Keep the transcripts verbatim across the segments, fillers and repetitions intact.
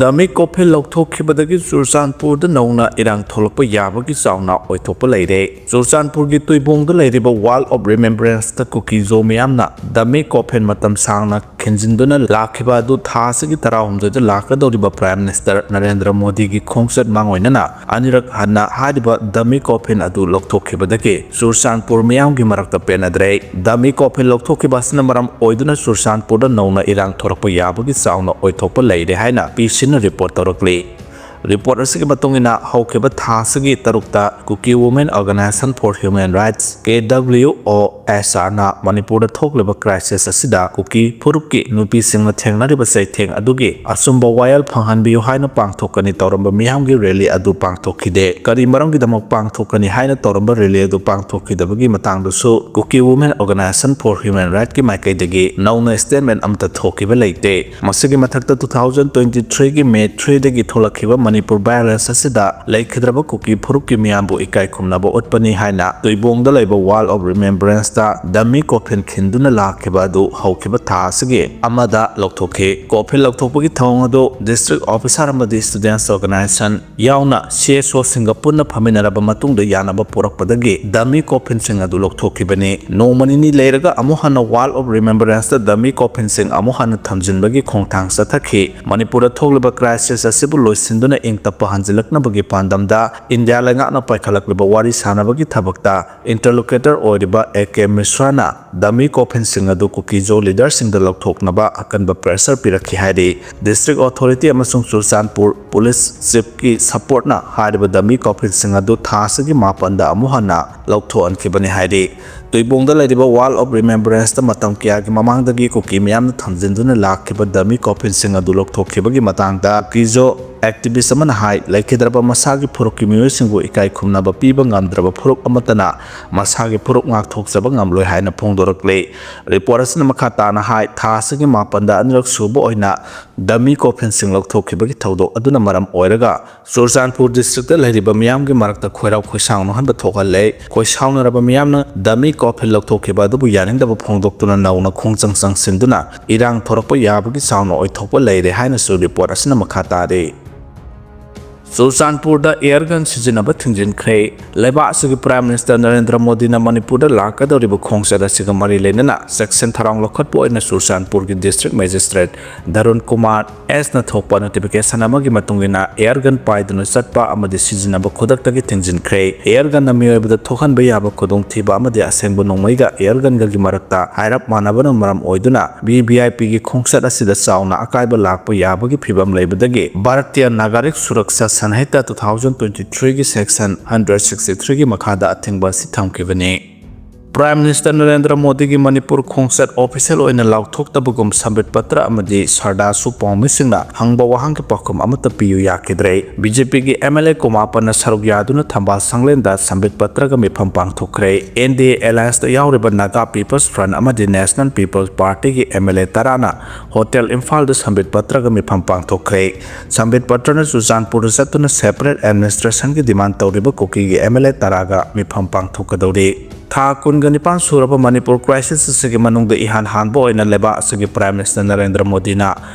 Dummy coffin ꯂꯧꯊꯣꯛꯈꯤꯕꯗꯒꯤ ꯆꯨꯔꯆꯥꯟꯄꯨꯔꯗ ꯅꯧꯅ ꯏꯔꯥꯡ ꯊꯣꯛꯂꯛꯄ ꯌꯥꯕꯒꯤ ꯆꯥꯎꯅ ꯑꯣꯏꯊꯣꯛꯄ ꯂꯩꯔꯦ꯫ ꯆꯨꯔꯆꯥꯟꯄꯨꯔꯒꯤ ꯇꯨꯏꯕꯣꯡꯗ ꯂꯩꯔꯤꯕ Wall of Remembrance ꯇ ꯀꯨꯀꯤꯖꯣ ꯃꯤꯌꯥꯝꯅ dummy coffin ꯃꯇꯝ ꯁꯥꯡꯅ ꯈꯤꯟꯖꯤꯟꯗꯨꯅ ꯂꯥꯛꯈꯤꯕ ꯑꯗꯨ ꯊꯥ ꯑꯁꯤꯒꯤ ꯇꯔꯥꯍꯨꯝꯗꯣꯏꯗ ꯂꯥꯛꯀꯗꯧꯔꯤꯕ Prime Minister ꯅꯔꯦꯟꯗ꯭ꯔ ꯃꯣꯗꯤꯒꯤ ꯈꯣꯡꯆꯠ ꯃꯥꯡꯑꯣꯏꯅꯅ ꯑꯅꯤꯔꯛ ꯍꯟꯅ ꯍꯥꯏꯔꯤꯕ dummy coffin ꯑꯗꯨ ꯂꯧꯊꯣꯛꯈꯤꯕꯗꯒꯤ ꯆꯨꯔꯆꯥꯟꯄꯨꯔ ꯃꯤꯌꯥꯝꯒꯤ ꯃꯔꯛꯇ ꯄꯦꯟꯅꯗ꯭ꯔꯦ꯫ Dummy coffin ꯂꯧꯊꯣꯛꯈꯤꯕ ꯑꯁꯤꯅ ꯃꯔꯝ ꯑꯣꯏꯗꯨꯅ ꯆꯨꯔꯆꯥꯟꯄꯨꯔꯗ ꯅꯧꯅ ꯏꯔꯥꯡ ꯊꯣꯔꯛꯄ ꯌꯥꯕꯒꯤ ꯆꯥꯎꯅ ꯑꯣꯏꯊꯣꯛꯄ ꯂꯩꯔꯦ ꯍꯥꯏꯅ ꯄꯤ ꯁꯤꯅ report ꯇꯧꯔꯛꯂꯤ꯫ Report ꯑꯁꯤꯒꯤ ꯃꯇꯨꯡ ꯏꯟꯅ ꯍꯧꯈꯤꯕ ꯊꯥ ꯑꯁꯤꯒꯤ ꯇꯔꯨꯛꯇ Kuki Women Organisation for Human Rights, K W ꯑꯣ ꯑꯦꯁ ꯑꯥꯔ ꯅ ꯃꯅꯤꯄꯨꯔꯗ ꯊꯣꯛꯂꯤꯕ crisis ꯑꯁꯤꯗ ꯀꯨꯀꯤ ꯐꯨꯔꯨꯞꯀꯤ ꯅꯨꯄꯤꯁꯤꯡꯅ ꯊꯦꯡꯅꯔꯤꯕ ꯆꯩꯊꯦꯡ ꯑꯗꯨꯒꯤ ꯑꯆꯨꯝꯕ ꯋꯥꯌꯦꯜ ꯐꯪꯍꯟꯕꯤꯌꯨ ꯍꯥꯏꯅ ꯄꯥꯡꯊꯣꯛꯀꯅꯤ ꯇꯧꯔꯝꯕ ꯃꯤꯌꯥꯝꯒꯤ rally ꯑꯗꯨ ꯄꯥꯡꯊꯣꯛꯈꯤꯗꯦ꯫ ꯀꯔꯤ ꯃꯔꯝꯒꯤꯗꯃꯛ ꯄꯥꯡꯊꯣꯛꯀꯅꯤ ꯍꯥꯏꯅ ꯇꯧꯔꯝꯕ rally ꯑꯗꯨ ꯄꯥꯡꯊꯣꯛꯈꯤꯗꯕꯒꯤ ꯃꯇꯥꯡꯗꯁꯨ Kuki Women Organisation for Human Rights ꯀꯤ ꯃꯥꯏꯀꯩꯗꯒꯤ ꯅꯧꯅ statement ꯑꯃꯠꯇ ꯊꯣꯛꯈꯤꯕ ꯂꯩꯇꯦ꯫ ꯃꯁꯤꯒꯤ ꯃꯊꯛꯇ two thousand twenty three ꯒꯤ May three ꯗꯒꯤ ꯊꯣꯛꯂꯛꯈꯤꯕ ꯃꯅꯤꯄꯨꯔ violence ꯑꯁꯤꯗ ꯂꯩꯈꯤꯗ꯭ꯔꯕ ꯀꯨꯀꯤ ꯐꯨꯔꯨꯞꯀꯤ ꯃꯤꯌꯥꯝꯕꯨ ꯏꯀꯥꯏ ꯈꯨꯝꯅꯕ ꯎꯠꯄꯅꯤ ꯍꯥꯏꯅ ꯇꯨꯏꯕꯣꯡꯗ ꯂꯩꯕ Wall of Remembrance ꯇ dummy coffin ꯈꯤꯟꯗꯨꯅ ꯂꯥꯛꯈꯤꯕ ꯑꯗꯨ ꯍꯧꯈꯤꯕ ꯊꯥ ꯑꯁꯤꯒꯤ ꯑꯃꯗ ꯂꯧꯊꯣꯛꯈꯤ꯫ Coffin ꯂꯧꯊꯣꯛꯄꯒꯤ ꯊꯧꯑꯣꯡ ꯑꯗꯨ district officer ꯑꯃꯗꯤ students organisation ꯌꯥꯎꯅ ꯁꯤ ꯑꯦꯁ ꯑꯣꯁꯤꯡꯒ ꯄꯨꯟꯅ ꯐꯝꯃꯤꯟꯅꯔꯕ ꯃꯇꯨꯡꯗ ꯌꯥꯅꯕ ꯄꯨꯔꯛꯄꯗꯒꯤ dummy coffin ꯁꯤꯡ ꯑꯗꯨ ꯂꯧꯊꯣꯛꯈꯤꯕꯅꯤ꯫ ꯅꯣꯡꯃ ꯅꯤꯅꯤ ꯂꯩꯔꯒ ꯑꯃꯨꯛ ꯍꯟꯅ Wall of Remembrance ꯇ dummy coffin ꯁꯤꯡ ꯑꯃꯨꯛ ꯍꯟꯅ ꯊꯝꯖꯤꯟꯕꯒꯤ ꯈꯣꯡꯊꯥꯡ ꯆꯠꯊꯈꯤ꯫ ꯃꯅꯤꯄꯨꯔꯗ ꯊꯣꯛꯂꯤꯕ crisis ꯑꯁꯤꯕꯨ ꯂꯣꯏꯁꯤꯟꯗꯨꯅ ꯏꯪ ꯇꯞꯄ ꯍꯟꯖꯤꯜꯂꯛꯅꯕꯒꯤ ꯄꯥꯟꯗꯝꯗ ꯏꯟꯗꯤꯌꯥ ꯂꯩꯉꯥꯛꯅ ꯄꯥꯏꯈꯠꯂꯛꯂꯤꯕ ꯋꯥꯔꯤ ꯁꯥꯅꯕꯒꯤ ꯊꯕꯛꯇ interlocutor ꯑꯣꯏꯔꯤꯕ ꯑꯦ ꯀꯦ ꯃꯤꯁ꯭ꯔꯥꯅ dummy coffin ꯁꯤꯡ ꯑꯗꯨ ꯀꯨꯀꯤꯖꯣ leader ꯁꯤꯡꯗ ꯂꯧꯊꯣꯛꯅꯕ ꯑꯀꯟꯕ pressure ꯄꯤꯔꯛꯈꯤ ꯍꯥꯏꯔꯤ꯫ District authority ꯑꯃꯁꯨꯡ ꯆꯨꯔꯆꯥꯟꯄꯨꯔ police chief ꯀꯤ support ꯅ ꯍꯥꯏꯔꯤꯕ dummy coffin ꯁꯤꯡ ꯑꯗꯨ ꯊꯥ ꯑꯁꯤꯒꯤ ꯃꯥꯄꯟꯗ ꯑꯃꯨꯛ ꯍꯟꯅ ꯂꯧꯊꯣꯛꯍꯟꯈꯤꯕꯅꯤ ꯍꯥꯏꯔꯤ꯫ ꯇꯨꯏꯕꯣꯡꯗ ꯂꯩꯔꯤꯕ Wall of Remembrance ꯇ ꯃꯇꯝ ꯀꯌꯥꯒꯤ ꯃꯃꯥꯡꯗꯒꯤ ꯀꯨꯀꯤ ꯃꯤꯌꯥꯝꯅ ꯊꯝꯖꯤꯟꯗꯨꯅ ꯂꯥꯛꯈꯤꯕ dummy coffin ꯁꯤꯡ ꯑꯗꯨ ꯂꯧꯊꯣꯛꯈꯤꯕꯒꯤ ꯃꯇꯥꯡꯗ ꯀꯨꯀꯤꯖꯣ ꯑꯦꯛꯇꯤꯚꯤꯁ ꯑꯃꯅ ꯍꯥꯏ, ꯂꯩꯈꯤꯗ꯭ꯔꯕ ꯃꯁꯥꯒꯤ ꯐꯨꯔꯨꯞꯀꯤ ꯃꯤꯑꯣꯏꯁꯤꯡꯕꯨ ꯏꯀꯥꯏ ꯈꯨꯝꯅꯕ ꯄꯤꯕ ꯉꯝꯗ꯭ꯔꯕ ꯐꯨꯔꯨꯞ ꯑꯃꯠꯇꯅ ꯃꯁꯥꯒꯤ ꯐꯨꯔꯨꯞ ꯉꯥꯛꯊꯣꯛꯆꯕ ꯉꯝꯂꯣꯏ ꯍꯥꯏꯅ ꯐꯣꯡꯗꯣꯔꯛꯂꯤ꯫ ꯔꯤꯄꯣꯔꯠ ꯑꯁꯤꯅ ꯃꯈꯥ ꯇꯥꯅ ꯍꯥꯏ, ꯊꯥ ꯑꯁꯤꯒꯤ ꯃꯥꯄꯟꯗ ꯑꯅꯤꯔꯛ ꯁꯨꯕ ꯑꯣꯏꯅ ꯗꯃꯤ ꯀꯣꯐꯤꯟꯁꯤꯡ ꯂꯧꯊꯣꯛꯈꯤꯕꯒꯤ ꯊꯧꯗꯣꯛ ꯑꯗꯨꯅ ꯃꯔꯝ ꯑꯣꯏꯔꯒ ꯆꯨꯔꯆꯥꯟꯄꯨꯔ ꯗꯤꯁꯇ꯭ꯔꯤꯛꯇ ꯂꯩꯔꯤꯕ ꯃꯤꯌꯥꯝꯒꯤ ꯃꯔꯛꯇ ꯈꯣꯏꯔꯥꯎ ꯈꯣꯏꯁꯥꯎꯅꯍꯟꯕ ꯊꯣꯛꯍꯜꯂꯦ꯫ ꯈꯣꯏꯁꯥꯎꯅꯔꯕ ꯃꯤꯌꯥꯝꯅ ꯗꯃꯤ ꯀꯣꯐꯤꯟ ꯂꯧꯊꯣꯛꯈꯤꯕ ꯑꯗꯨꯕꯨ ꯌꯥꯅꯤꯡꯗꯕ ꯐꯣꯡꯗꯣꯛꯇꯨꯅ ꯅꯧꯅ ꯈꯣꯡꯖꯪ ꯆꯪꯁꯤꯟꯗꯨꯅ ꯏꯔꯥꯡ ꯊꯣꯔꯛꯄ ꯌꯥꯕꯒꯤ ꯆꯥꯎꯅ ꯑꯣꯏꯊꯣꯛꯄ ꯂꯩꯔꯦ ꯍꯥꯏꯅꯁꯨ ꯔꯤꯄꯣꯔꯠ ꯑꯁꯤꯅ ꯃꯈꯥ ꯇꯥꯔꯤ꯫ ꯆꯨꯔꯆꯥꯟꯄꯨꯔꯗ ꯑꯦꯌꯔ ꯒꯟ ꯁꯤꯖꯤꯟꯅꯕ ꯊꯤꯡꯖꯤꯟꯈ꯭ꯔꯦ꯫ ꯂꯩꯕꯥꯛ ꯑꯁꯤꯒꯤ ꯄ꯭ꯔꯥꯏꯝ ꯃꯤꯅꯤꯁꯇꯔ ꯅꯔꯦꯟꯗ꯭ꯔ ꯃꯣꯗꯤꯅ ꯃꯅꯤꯄꯨꯔꯗ ꯂꯥꯛꯀꯗꯧꯔꯤꯕ ꯈꯣꯡꯆꯠ ꯑꯁꯤꯒ ꯃꯔꯤ ꯂꯩꯅꯅ ꯆꯦꯛꯁꯤꯟ ꯊꯧꯔꯥꯡ ꯂꯧꯈꯠꯄ ꯑꯣꯏꯅ ꯆꯨꯔꯆꯥꯟꯄꯨꯔꯒꯤ ꯗꯤꯁꯇ꯭ꯔꯤꯛ ꯃꯦꯖꯤꯁꯇ꯭ꯔꯦꯠ ꯗꯔꯨꯟ ꯀꯨꯃꯥꯔ ꯑꯦꯁꯅ ꯊꯣꯛꯄ ꯅꯣꯇꯤꯐꯤꯀꯦꯁꯟ ꯑꯃꯒꯤ ꯃꯇꯨꯡ ꯏꯟꯅ ꯑꯦꯌꯔ ꯒꯟ ꯄꯥꯏꯗꯨꯅ ꯆꯠꯄ ꯑꯃꯗꯤ ꯁꯤꯖꯤꯟꯅꯕ ꯈꯨꯗꯛꯇꯒꯤ ꯊꯤꯡꯖꯤꯟꯈ꯭ꯔꯦ꯫ ꯑꯦꯌꯔ ꯒꯟꯅ ꯃꯤꯑꯣꯏꯕꯗ ꯊꯣꯛꯍꯟꯕ ꯌꯥꯕ ꯈꯨꯗꯣꯡꯊꯤꯕ ꯑꯃꯗꯤ ꯑꯁꯦꯡꯕ ꯅꯣꯡꯃꯩꯒ ꯑꯦꯌꯔ ꯒꯟꯒꯒꯤ ꯃꯔꯛꯇ ꯍꯥꯏꯔꯞ ꯃꯥꯟꯅꯕꯅ ꯃꯔꯝ ꯑꯣꯏꯗꯨꯅ ꯚꯤ ꯚꯤ ꯑꯥꯏ ꯄꯤꯒꯤ ꯈꯣꯡꯆꯠ ꯑꯁꯤꯗ ꯆꯥꯎꯅ ꯑꯀꯥꯏꯕ ꯂꯥꯛꯄ ꯌꯥꯕꯒꯤ ꯐꯤꯕꯝ ꯂꯩꯕꯗꯒꯤ Bharatiya ꯅꯥꯒꯔꯤꯛ Suraksha ꯁꯟꯍꯤꯇꯥ two thousand twenty three ꯒꯤ ꯁꯦꯛꯁꯟ hundred sixty three ꯒꯤ ꯃꯈꯥꯗ ꯑꯊꯤꯡꯕ ꯑꯁꯤ ꯊꯝꯈꯤꯕꯅꯤ꯫ ꯄ꯭ꯔꯥꯏꯝ ꯃꯤꯅꯤꯁꯇꯔ ꯅꯔꯦꯟꯗ꯭ꯔ ꯃꯣꯗꯤꯒꯤ ꯃꯅꯤꯄꯨꯔ ꯈꯣꯡꯆꯠ ꯑꯣꯐꯤꯁꯤꯌꯦꯜ ꯑꯣꯏꯅ ꯂꯥꯎꯊꯣꯛꯇꯕꯒꯨꯝ ꯁꯝꯕꯤꯠ ꯄꯇ꯭ꯔ ꯑꯃꯗꯤ ꯁꯔꯗꯥꯁꯨ ꯄꯥꯎꯃꯤꯁꯤꯡꯅ ꯍꯪꯕ ꯋꯥꯍꯪꯒꯤ ꯄꯥꯎꯈꯨꯝ ꯑꯃꯠꯇ ꯄꯤꯌꯨ ꯌꯥꯈꯤꯗ꯭ꯔꯦ꯫ ꯕꯤ ꯖꯦ ꯄꯤꯒꯤ ꯑꯦꯝ ꯑꯦꯜ ꯑꯦ ꯀꯨꯃꯥꯄꯟꯅ ꯁꯔꯨꯛ ꯌꯥꯗꯨꯅ ꯊꯝꯕꯥꯜ ꯁꯪꯂꯦꯟꯗ ꯁꯝꯕꯤꯠ ꯄꯇ꯭ꯔꯒ ꯃꯤꯐꯝ ꯄꯥꯡꯊꯣꯛꯈ꯭ꯔꯦ꯫ ꯑꯦꯟ ꯗꯤ ꯑꯦ ꯑꯦꯂꯥꯌꯟꯁꯇ ꯌꯥꯎꯔꯤꯕ ꯅꯥꯒꯥ ꯄꯤꯄꯜꯁ ꯐ꯭ꯔꯟꯠ ꯑꯃꯗꯤ ꯅꯦꯁꯅꯦꯜ ꯄꯤꯄꯜꯁ ꯄꯥꯔꯇꯤꯒꯤ ꯑꯦꯝ ꯑꯦꯜ ꯑꯦ ꯇꯔꯥꯅ ꯍꯣꯇꯦꯜ ꯏꯝꯐꯥꯜꯗ ꯁꯝꯕꯤꯠ ꯄꯇ꯭ꯔꯒ ꯃꯤꯐꯝ ꯄꯥꯡꯊꯣꯛꯈ꯭ꯔꯦ꯫ ꯁꯝꯕꯤꯠ ꯄꯇ꯭ꯔꯅ ꯆꯨꯔꯆꯥꯟꯄꯨꯔꯗ ꯆꯠꯇꯨꯅ ꯁꯦꯄꯔꯦꯠ ꯑꯦꯗꯃꯤꯅꯤꯁꯇ꯭ꯔꯦꯁꯟꯒꯤ ꯗꯤꯃꯥꯟ ꯇꯧꯔꯤꯕ ꯀꯨꯀꯤꯒꯤ ꯑꯦꯝ ꯑꯦꯜ ꯑꯦ ꯇꯔꯥꯒ ꯃꯤꯐꯝ ꯄꯥꯡꯊꯣꯛꯀꯗꯧꯔꯤ꯫ ꯊꯥ ꯀꯨꯟꯒ ꯅꯤꯄꯥꯟ ꯁꯨꯔꯕ ꯃꯅꯤꯄꯨꯔ ꯀ꯭ꯔꯥꯏꯁꯤꯁ ꯑꯁꯤꯒꯤ ꯃꯅꯨꯡꯗ ꯏꯍꯥꯟ ꯍꯥꯟꯕ ꯑꯣꯏꯅ ꯂꯩꯕꯥꯛ ꯑꯁꯤꯒꯤ ꯄ꯭ꯔꯥꯏꯝ ꯃꯤꯅꯤꯁꯇꯔ ꯅꯔꯦꯟꯗ꯭ꯔ ꯃꯣꯗꯤꯅ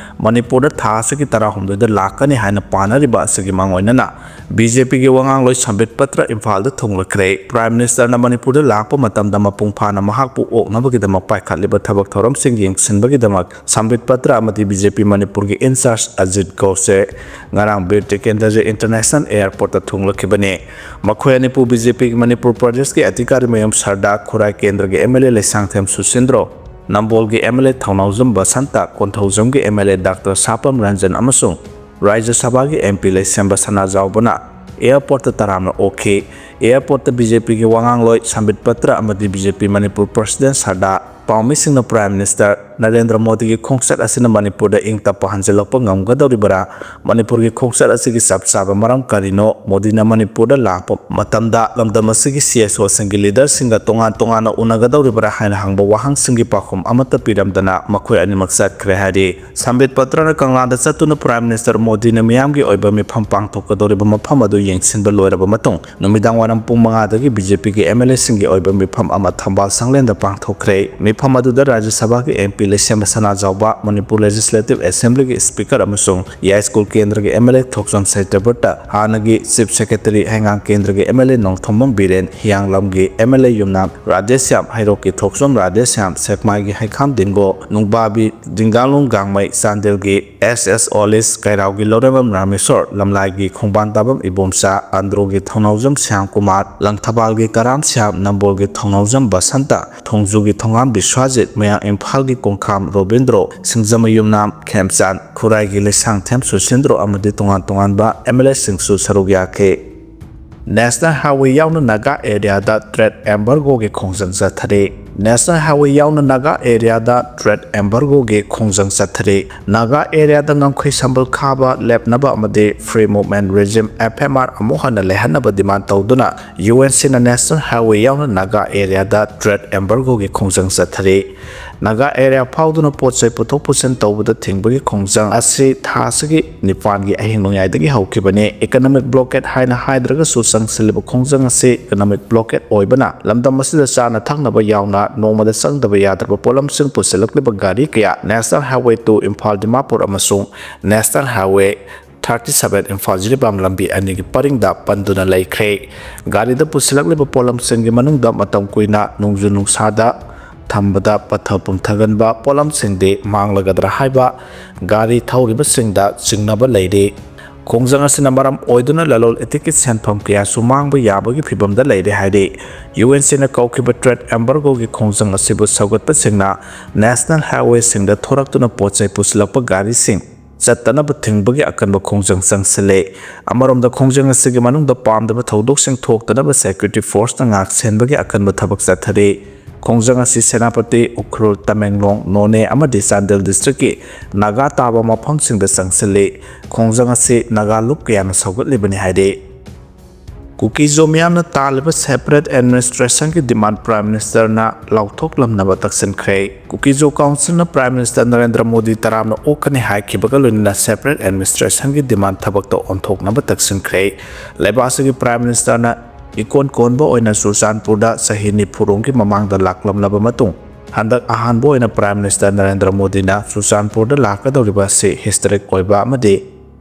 ꯃꯅꯤꯄꯨꯔꯗ ꯊꯥ ꯑꯁꯤꯒꯤ ꯇꯔꯥꯍꯨꯝꯗꯣꯏꯗ ꯂꯥꯛꯀꯅꯤ ꯍꯥꯏꯅ ꯄꯥꯅꯔꯤꯕ ꯑꯁꯤꯒꯤ ꯃꯥꯡꯑꯣꯏꯅꯅ ꯕꯤ ꯖꯦ ꯄꯤꯒꯤ ꯋꯥꯉꯥꯡꯂꯣꯏ ꯁꯝꯕꯤꯠ ꯄꯇ꯭ꯔ ꯏꯝꯐꯥꯜꯗ ꯊꯨꯡꯂꯈ꯭ꯔꯦ꯫ ꯄ꯭ꯔꯥꯏꯝ ꯃꯤꯅꯤꯁꯇꯔꯅ ꯃꯅꯤꯄꯨꯔꯗ ꯂꯥꯛꯄ ꯃꯇꯝꯗ ꯃꯄꯨꯡ ꯐꯥꯅ ꯃꯍꯥꯛꯄꯨ ꯑꯣꯛꯅꯕꯒꯤꯗꯃꯛ ꯄꯥꯏꯈꯠꯂꯤꯕ ꯊꯕꯛ ꯊꯧꯔꯝꯁꯤꯡ ꯌꯦꯡꯁꯤꯟꯕꯒꯤꯗꯃꯛ ꯁꯝꯕꯤꯠ ꯄꯇ꯭ꯔ ꯑꯃꯗꯤ ꯕꯤ ꯖꯦ ꯄꯤ ꯃꯅꯤꯄꯨꯔꯒꯤ ꯏꯟꯆꯥꯔꯖ ꯑꯖꯤꯠ ꯒꯣꯁꯦ ꯉꯔꯥꯡ ꯕꯤꯔ ꯇꯤꯀꯦꯟꯗ꯭ꯔꯖꯤ ꯏꯟꯇꯔꯅꯦꯁꯅꯦꯜ ꯑꯦꯌꯔꯄꯣꯔꯠꯇ ꯊꯨꯡꯂꯈꯤꯕꯅꯤ꯫ ꯃꯈꯣꯏ ꯑꯅꯤꯄꯨ ꯕꯤ ꯖꯦ ꯄꯤꯒꯤ ꯃꯅꯤꯄꯨꯔ ꯄ꯭ꯔꯗꯦꯁꯀꯤ ꯑꯙꯤꯀꯥꯔꯤ ꯃꯌꯨꯝ ꯁꯔꯗꯥ, ꯈꯨꯔꯥꯏ ꯀꯦꯟꯗ꯭ꯔꯒꯤ M L A Leishangthem Susindro, ꯅꯝꯕꯣꯜꯒꯤ M L A Thounaojam Basanta, ꯀꯣꯟꯊꯧꯖꯝꯒꯤ M L A doctor Sapam Ranjan ꯑꯃꯁꯨꯡ ꯔꯥꯖ꯭ꯌ ꯁꯚꯥꯒꯤ ꯑꯦꯝ ꯄꯤ ꯂꯩꯁꯦꯝꯕ ꯁꯅꯥꯖꯥꯎꯕꯅ ꯑꯦꯌꯔꯄꯣꯔꯠꯇ ꯇꯔꯥꯝꯅ ꯑꯣꯛꯈꯤ꯫ ꯑꯦꯌꯔꯄꯣꯔꯠꯇ ꯕꯤ ꯖꯦ ꯄꯤꯒꯤ ꯋꯥꯉꯥꯡꯂꯣꯏ ꯁꯝꯕꯤꯠ ꯄꯇ꯭ꯔ ꯑꯃꯗꯤ B J P Manipur president Sarda ꯄꯥꯎꯃꯤꯁꯤꯡꯅ ꯄ꯭ꯔꯥꯏꯝ ꯃꯤꯅꯤꯁꯇꯔ ꯅꯔꯦꯟꯗ꯭ꯔ ꯃꯣꯗꯤꯒꯤ ꯈꯣꯡꯆꯠ ꯑꯁꯤꯅ ꯃꯅꯤꯄꯨꯔꯗ ꯏꯪ ꯇꯞꯄ ꯍꯟꯖꯤꯜꯂꯛꯄ ꯉꯝꯒꯗꯧꯔꯤꯕ꯭ꯔꯥ? ꯃꯅꯤꯄꯨꯔꯒꯤ ꯈꯣꯡꯆꯠ ꯑꯁꯤꯒꯤ ꯆꯞ ꯆꯥꯕ ꯃꯔꯝ ꯀꯔꯤꯅꯣ? ꯃꯣꯗꯤꯅ ꯃꯅꯤꯄꯨꯔꯗ ꯂꯥꯛꯄ ꯃꯇꯝꯗ ꯂꯝꯗꯝ ꯑꯁꯤꯒꯤ ꯁꯤ ꯑꯦꯁ ꯑꯣꯁꯤꯡꯒꯤ ꯂꯤꯗꯔꯁꯤꯡꯒ ꯇꯣꯉꯥꯟ ꯇꯣꯉꯥꯟꯅ ꯎꯅꯒꯗꯧꯔꯤꯕ꯭ꯔꯥ ꯍꯥꯏꯅ ꯍꯪꯕ ꯋꯥꯍꯪꯁꯤꯡꯒꯤ ꯄꯥꯎꯈꯨꯝ ꯑꯃꯠꯇ ꯄꯤꯔꯝꯗꯅ ꯃꯈꯣꯏ ꯑꯅꯤꯃꯛ ꯆꯠꯈ꯭ꯔꯦ ꯍꯥꯏꯔꯤ꯫ ꯁꯝꯕꯤꯠ ꯄꯇ꯭ꯔꯅ ꯀꯪꯂꯥꯗ ꯆꯠꯇꯨꯅ Prime Minister ꯃꯣꯗꯤꯅ ꯃꯤꯌꯥꯝꯒꯤ ꯑꯣꯏꯕ ꯃꯤꯐꯝ ꯄꯥꯡꯊꯣꯛꯀꯗꯧꯔꯤꯕ ꯃꯐꯝ ꯑꯗꯨ ꯌꯦꯡꯁꯤꯟꯕ ꯂꯣꯏꯔꯕ ꯃꯇꯨꯡ, ꯅꯨꯃꯤꯗꯥꯡ ꯋꯥꯏꯔꯝ ꯄꯨꯡ ꯃꯉꯥꯗꯒꯤ ꯕꯤ ꯖꯦ ꯄꯤꯒꯤ ꯑꯦꯝ ꯑꯦꯜ ꯑꯦꯁꯤꯡꯒꯤ ꯑꯣꯏꯕ ꯃꯤꯐꯝ ꯑꯃ ꯊꯝꯕꯥꯜ ꯁꯪꯂꯦꯟꯗ ꯄꯥꯡꯊꯣꯛꯈ꯭ꯔꯦ꯫ ꯃꯤꯐꯝ ꯑꯗꯨꯗ ꯔꯥꯖ꯭ꯌ ꯁꯚꯥꯒꯤ M P Leishemba Sanajaoba, Manipur Legislative Assemblyꯒꯤ Speaker ꯑꯃꯁꯨꯡ ꯌꯥꯏꯁ꯭ꯀꯨꯜ ꯀꯦꯟꯗ꯭ꯔꯒꯤ ꯑꯦꯝ ꯑꯦꯜ ꯑꯦ ꯊꯣꯛꯆꯣꯝ ꯁꯇ꯭ꯌꯕ꯭ꯔꯇ, ꯍꯥꯟꯅꯒꯤ Chief Secretary ꯍꯩꯉꯥꯡ ꯀꯦꯟꯗ꯭ꯔꯒꯤ M L A Nongthombam Biren, ꯍꯤꯌꯥꯡꯂꯝꯒꯤ M L A Yumnam Radheshyam, ꯍꯩꯔꯣꯛꯀꯤ ꯊꯣꯛꯆꯣꯝ ꯔꯥꯙꯦꯁ꯭ꯌꯥꯝ, ꯁꯦꯛꯃꯥꯏꯒꯤ ꯍꯩꯈꯥꯝ ꯗꯤꯡꯒꯣ, ꯅꯨꯡꯕꯥꯕꯤ ꯗꯤꯡꯒꯥꯂꯨꯡ ꯒꯥꯡꯃꯩ, ꯆꯥꯟꯗꯦꯜꯒꯤ ꯑꯦꯁ ꯑꯦꯁ ꯑꯣꯂꯤꯁ, ꯀꯩꯔꯥꯎꯒꯤ ꯂꯧꯔꯦꯝꯕꯝ ꯔꯥꯃꯦꯁꯣꯔ, ꯂꯝꯂꯥꯏꯒꯤ ꯈꯣꯡꯕꯥꯟ ꯇꯥꯕꯝ ꯏꯕꯣꯝꯆꯥ, ꯑꯟꯗ꯭ꯔꯣꯒꯤ ꯊꯧꯅꯥꯎꯖꯝ ꯁ꯭ꯌꯥꯝ ꯀꯨꯃꯥꯔ, ꯂꯪꯊꯕꯥꯜꯒꯤ ꯀꯔꯥꯝ ꯁ꯭ꯌꯥꯝ, ꯅꯝꯕꯣꯜꯒꯤ ꯊꯧꯅꯥꯎꯖꯝ ꯕꯁꯟꯇ, ꯊꯣꯡꯖꯨꯒꯤ ꯊꯣꯉꯥꯝ ꯕꯤꯁ꯭ꯋꯥꯖꯤꯠ, ꯃꯌꯥꯡ ꯏꯝꯐꯥꯜꯒꯤ ꯀꯣꯡꯈꯥꯝ ꯔꯣꯕꯤꯟꯗ꯭ꯔꯣ, ꯁꯤꯡꯖꯃꯩ ꯌꯨꯝꯅꯥꯝ ꯈꯦꯝꯆꯥꯟ, ꯈꯨꯔꯥꯏꯒꯤ ꯂꯩꯁꯥꯡꯊꯦꯝ ꯁꯨꯁꯤꯟꯗ꯭ꯔꯣ ꯑꯃꯗꯤ ꯇꯣꯉꯥꯟ ꯇꯣꯉꯥꯟꯕ ꯑꯦꯝ ꯑꯦꯜ ꯑꯦꯁꯤꯡꯁꯨ ꯁꯔꯨꯛ ꯌꯥꯈꯤ꯫ National Highway ꯌꯥꯎꯅ ꯅꯥꯒꯥ ꯑꯦꯔꯤꯌꯥꯗ trade embargoꯒꯤ ꯈꯣꯡꯖꯪ ꯆꯠꯊꯔꯤ꯫ National Highway ꯌꯥꯎꯅ ꯅꯥꯒꯥ ꯑꯦꯔꯤꯌꯥꯗ trade embargoꯒꯤ ꯈꯣꯡꯖꯪ ꯆꯠꯊꯔꯤ꯫ ꯅꯥꯒꯥ ꯑꯦꯔꯤꯌꯥꯗ ꯉꯝꯈꯩ ꯁꯝꯕꯜ ꯈꯥꯕ ꯂꯦꯞꯅꯕ ꯑꯃꯗꯤ Free Movement Regime, F M R, ꯑꯃꯨꯛ ꯍꯟꯅ ꯂꯩꯍꯟꯅꯕ demand ꯇꯧꯗꯨꯅ ꯌꯨ ꯑꯦꯟ ꯁꯤꯅ National Highway ꯌꯥꯎꯅ ꯅꯥꯒꯥ ꯑꯦꯔꯤꯌꯥꯗ trade embargoꯒꯤ ꯈꯣꯡꯖꯪ ꯆꯠꯊꯔꯤ꯫ ꯅꯥꯒꯥ ꯑꯦꯔꯤꯌꯥ ꯐꯥꯎꯗꯨꯅ ꯄꯣꯠ ꯆꯩ ꯄꯨꯊꯣꯛ ꯄꯨꯁꯤꯟ ꯇꯧꯕꯗ ꯊꯤꯡꯕꯒꯤ ꯈꯣꯡꯖꯪ ꯑꯁꯤ ꯊꯥ ꯑꯁꯤꯒꯤ ꯅꯤꯄꯥꯟꯒꯤ ꯑꯍꯤꯡ ꯅꯣꯡꯌꯥꯏꯗꯒꯤ ꯍꯧꯈꯤꯕꯅꯤ꯫ Economic blockade ꯍꯥꯏꯅ ꯍꯥꯏꯗ꯭ꯔꯒꯁꯨ ꯆꯪꯁꯤꯜꯂꯤꯕ ꯈꯣꯡꯖꯪ ꯑꯁꯤ economic blockade ꯑꯣꯏꯕꯅ ꯂꯝꯗꯝ ꯑꯁꯤꯗ ꯆꯥꯅ ꯊꯛꯅꯕ ꯌꯥꯎꯅ ꯅꯣꯡꯃꯗ ꯆꯪꯗꯕ ꯌꯥꯗ꯭ꯔꯕ ꯄꯣꯠꯂꯝꯁꯤꯡ ꯄꯨꯁꯤꯜꯂꯛꯂꯤꯕ ꯒꯥꯔꯤ ꯀꯌꯥ National Highway two Imphal Dimapur ꯑꯃꯁꯨꯡ National Highway thirty seven Imphal Jiribam ꯂꯝꯕꯤ ꯑꯅꯤꯒꯤ ꯄꯔꯤꯡꯗ ꯄꯟꯗꯨꯅ ꯂꯩꯈ꯭ꯔꯦ꯫ ꯒꯥꯔꯤꯗ ꯄꯨꯁꯤꯜꯂꯛꯂꯤꯕ ꯄꯣꯠꯂꯝꯁꯤꯡꯒꯤ ꯃꯅꯨꯡꯗ ꯃꯇꯝ ꯀꯨꯏꯅ ꯅꯣꯡꯖꯨ ꯅꯨꯡꯁꯥꯗ ꯊꯝꯕꯗ ꯄꯠꯊ ꯄꯨꯝꯊꯒꯟꯕ ꯄꯣꯠꯂꯝꯁꯤꯡꯗꯤ ꯃꯥꯡꯂꯒꯗ꯭ꯔꯥ ꯍꯥꯏꯕ ꯒꯥꯔꯤ ꯊꯧꯔꯤꯕꯁꯤꯡꯗ ꯆꯤꯡꯅꯕ ꯂꯩꯔꯤ꯫ ꯈꯣꯡꯖꯪ ꯑꯁꯤꯅ ꯃꯔꯝ ꯑꯣꯏꯗꯨꯅ ꯂꯂꯣꯟ ꯏꯇꯤꯛꯀꯤ ꯁꯦꯟꯐꯝ ꯀꯌꯥꯁꯨ ꯃꯥꯡꯕ ꯌꯥꯕꯒꯤ ꯐꯤꯚꯝꯗ ꯂꯩꯔꯦ ꯍꯥꯏꯔꯤ꯫ ꯌꯨ ꯑꯦꯟ ꯁꯤꯅ ꯀꯧꯈꯤꯕ trade embargoꯒꯤ ꯈꯣꯡꯖꯪ ꯑꯁꯤꯕꯨ ꯁꯧꯒꯠꯄꯁꯤꯡꯅ National Highwayꯁꯤꯡꯗ ꯊꯣꯔꯛꯇꯨꯅ ꯄꯣꯠ ꯆꯩ ꯄꯨꯁꯤꯜꯂꯛꯄ ꯒꯥꯔꯤꯁꯤꯡ ꯆꯠꯇꯅꯕ ꯊꯤꯡꯕꯒꯤ ꯑꯀꯟꯕ ꯈꯣꯡꯖꯪ ꯆꯪꯁꯤꯜꯂꯦ꯫ ꯑꯃꯔꯣꯝꯗ ꯈꯣꯡꯖꯪ ꯑꯁꯤꯒꯤ ꯃꯅꯨꯡꯗ ꯄꯥꯝꯗꯕ ꯊꯧꯗꯣꯛꯁꯤꯡ ꯊꯣꯛꯇꯅꯕ security forceꯅ ꯉꯥꯛ ꯁꯦꯟꯕꯒꯤ ꯑꯀꯟꯕ ꯊꯕꯛ ꯆꯠꯊꯔꯤ꯫ ꯈꯣꯡꯖꯪ ꯑꯁꯤ ꯁꯦꯅꯥꯄꯇꯤ, ꯎꯈ꯭ꯔꯨꯜ, ꯇꯃꯦꯡꯂꯣꯡ, ꯅꯣꯅꯦ ꯑꯃꯗꯤ ꯆꯥꯟꯗꯦꯜ district ꯀꯤ ꯅꯥꯒꯥ ꯇꯥꯕ ꯃꯐꯝꯁꯤꯡꯗ ꯆꯪꯁꯤꯜꯂꯤ꯫ ꯈꯣꯡꯖꯪ ꯑꯁꯤ ꯅꯥꯒꯥ ꯂꯨꯞ ꯀꯌꯥꯅ ꯁꯧꯒꯠꯂꯤꯕꯅꯤ ꯍꯥꯏꯔꯤ꯫ ꯀꯨꯀꯤꯖꯣ ꯃꯤꯌꯥꯝꯅ ꯇꯥꯜꯂꯤꯕ separate administration ꯒꯤ demand Prime Minister ꯅ ꯂꯥꯎꯊꯣꯛꯂꯝꯅꯕ ꯇꯛꯁꯤꯟꯈ꯭ꯔꯦ꯫ ꯀꯨꯀꯤꯖꯣ Council ꯅ Prime Minister ꯅꯔꯦꯟꯗ꯭ꯔ ꯃꯣꯗꯤ ꯇꯔꯥꯝꯅ ꯑꯣꯛꯀꯅꯤ ꯍꯥꯏꯈꯤꯕꯒ ꯂꯣꯏꯅꯅ separate administration ꯒꯤ demand ꯊꯕꯛꯇ ꯑꯣꯟꯊꯣꯛꯅꯕ ꯇꯛꯁꯤꯟꯈ꯭ꯔꯦ꯫ ꯂꯩꯕꯥꯛ ꯑꯁꯤꯒꯤ Prime Minister ꯅ ꯏꯀꯣꯟ ꯀꯣꯟꯕ ꯑꯣꯏꯅ ꯆꯨꯔꯆꯥꯟꯄꯨꯔꯗ ꯆꯍꯤ ꯅꯤꯐꯨ ꯔꯣꯝꯒꯤ ꯃꯃꯥꯡꯗ ꯂꯥꯛꯂꯝꯂꯕ ꯃꯇꯨꯡ, ꯍꯟꯗꯛ ꯑꯍꯥꯟꯕ ꯑꯣꯏꯅ Prime Minister ꯅꯔꯦꯟꯗ꯭ꯔ ꯃꯣꯗꯤꯅ ꯆꯨꯔꯆꯥꯟꯄꯨꯔꯗ ꯂꯥꯛꯀꯗꯧꯔꯤꯕ ꯑꯁꯤ historic ꯑꯣꯏꯕ ꯑꯃꯗꯤ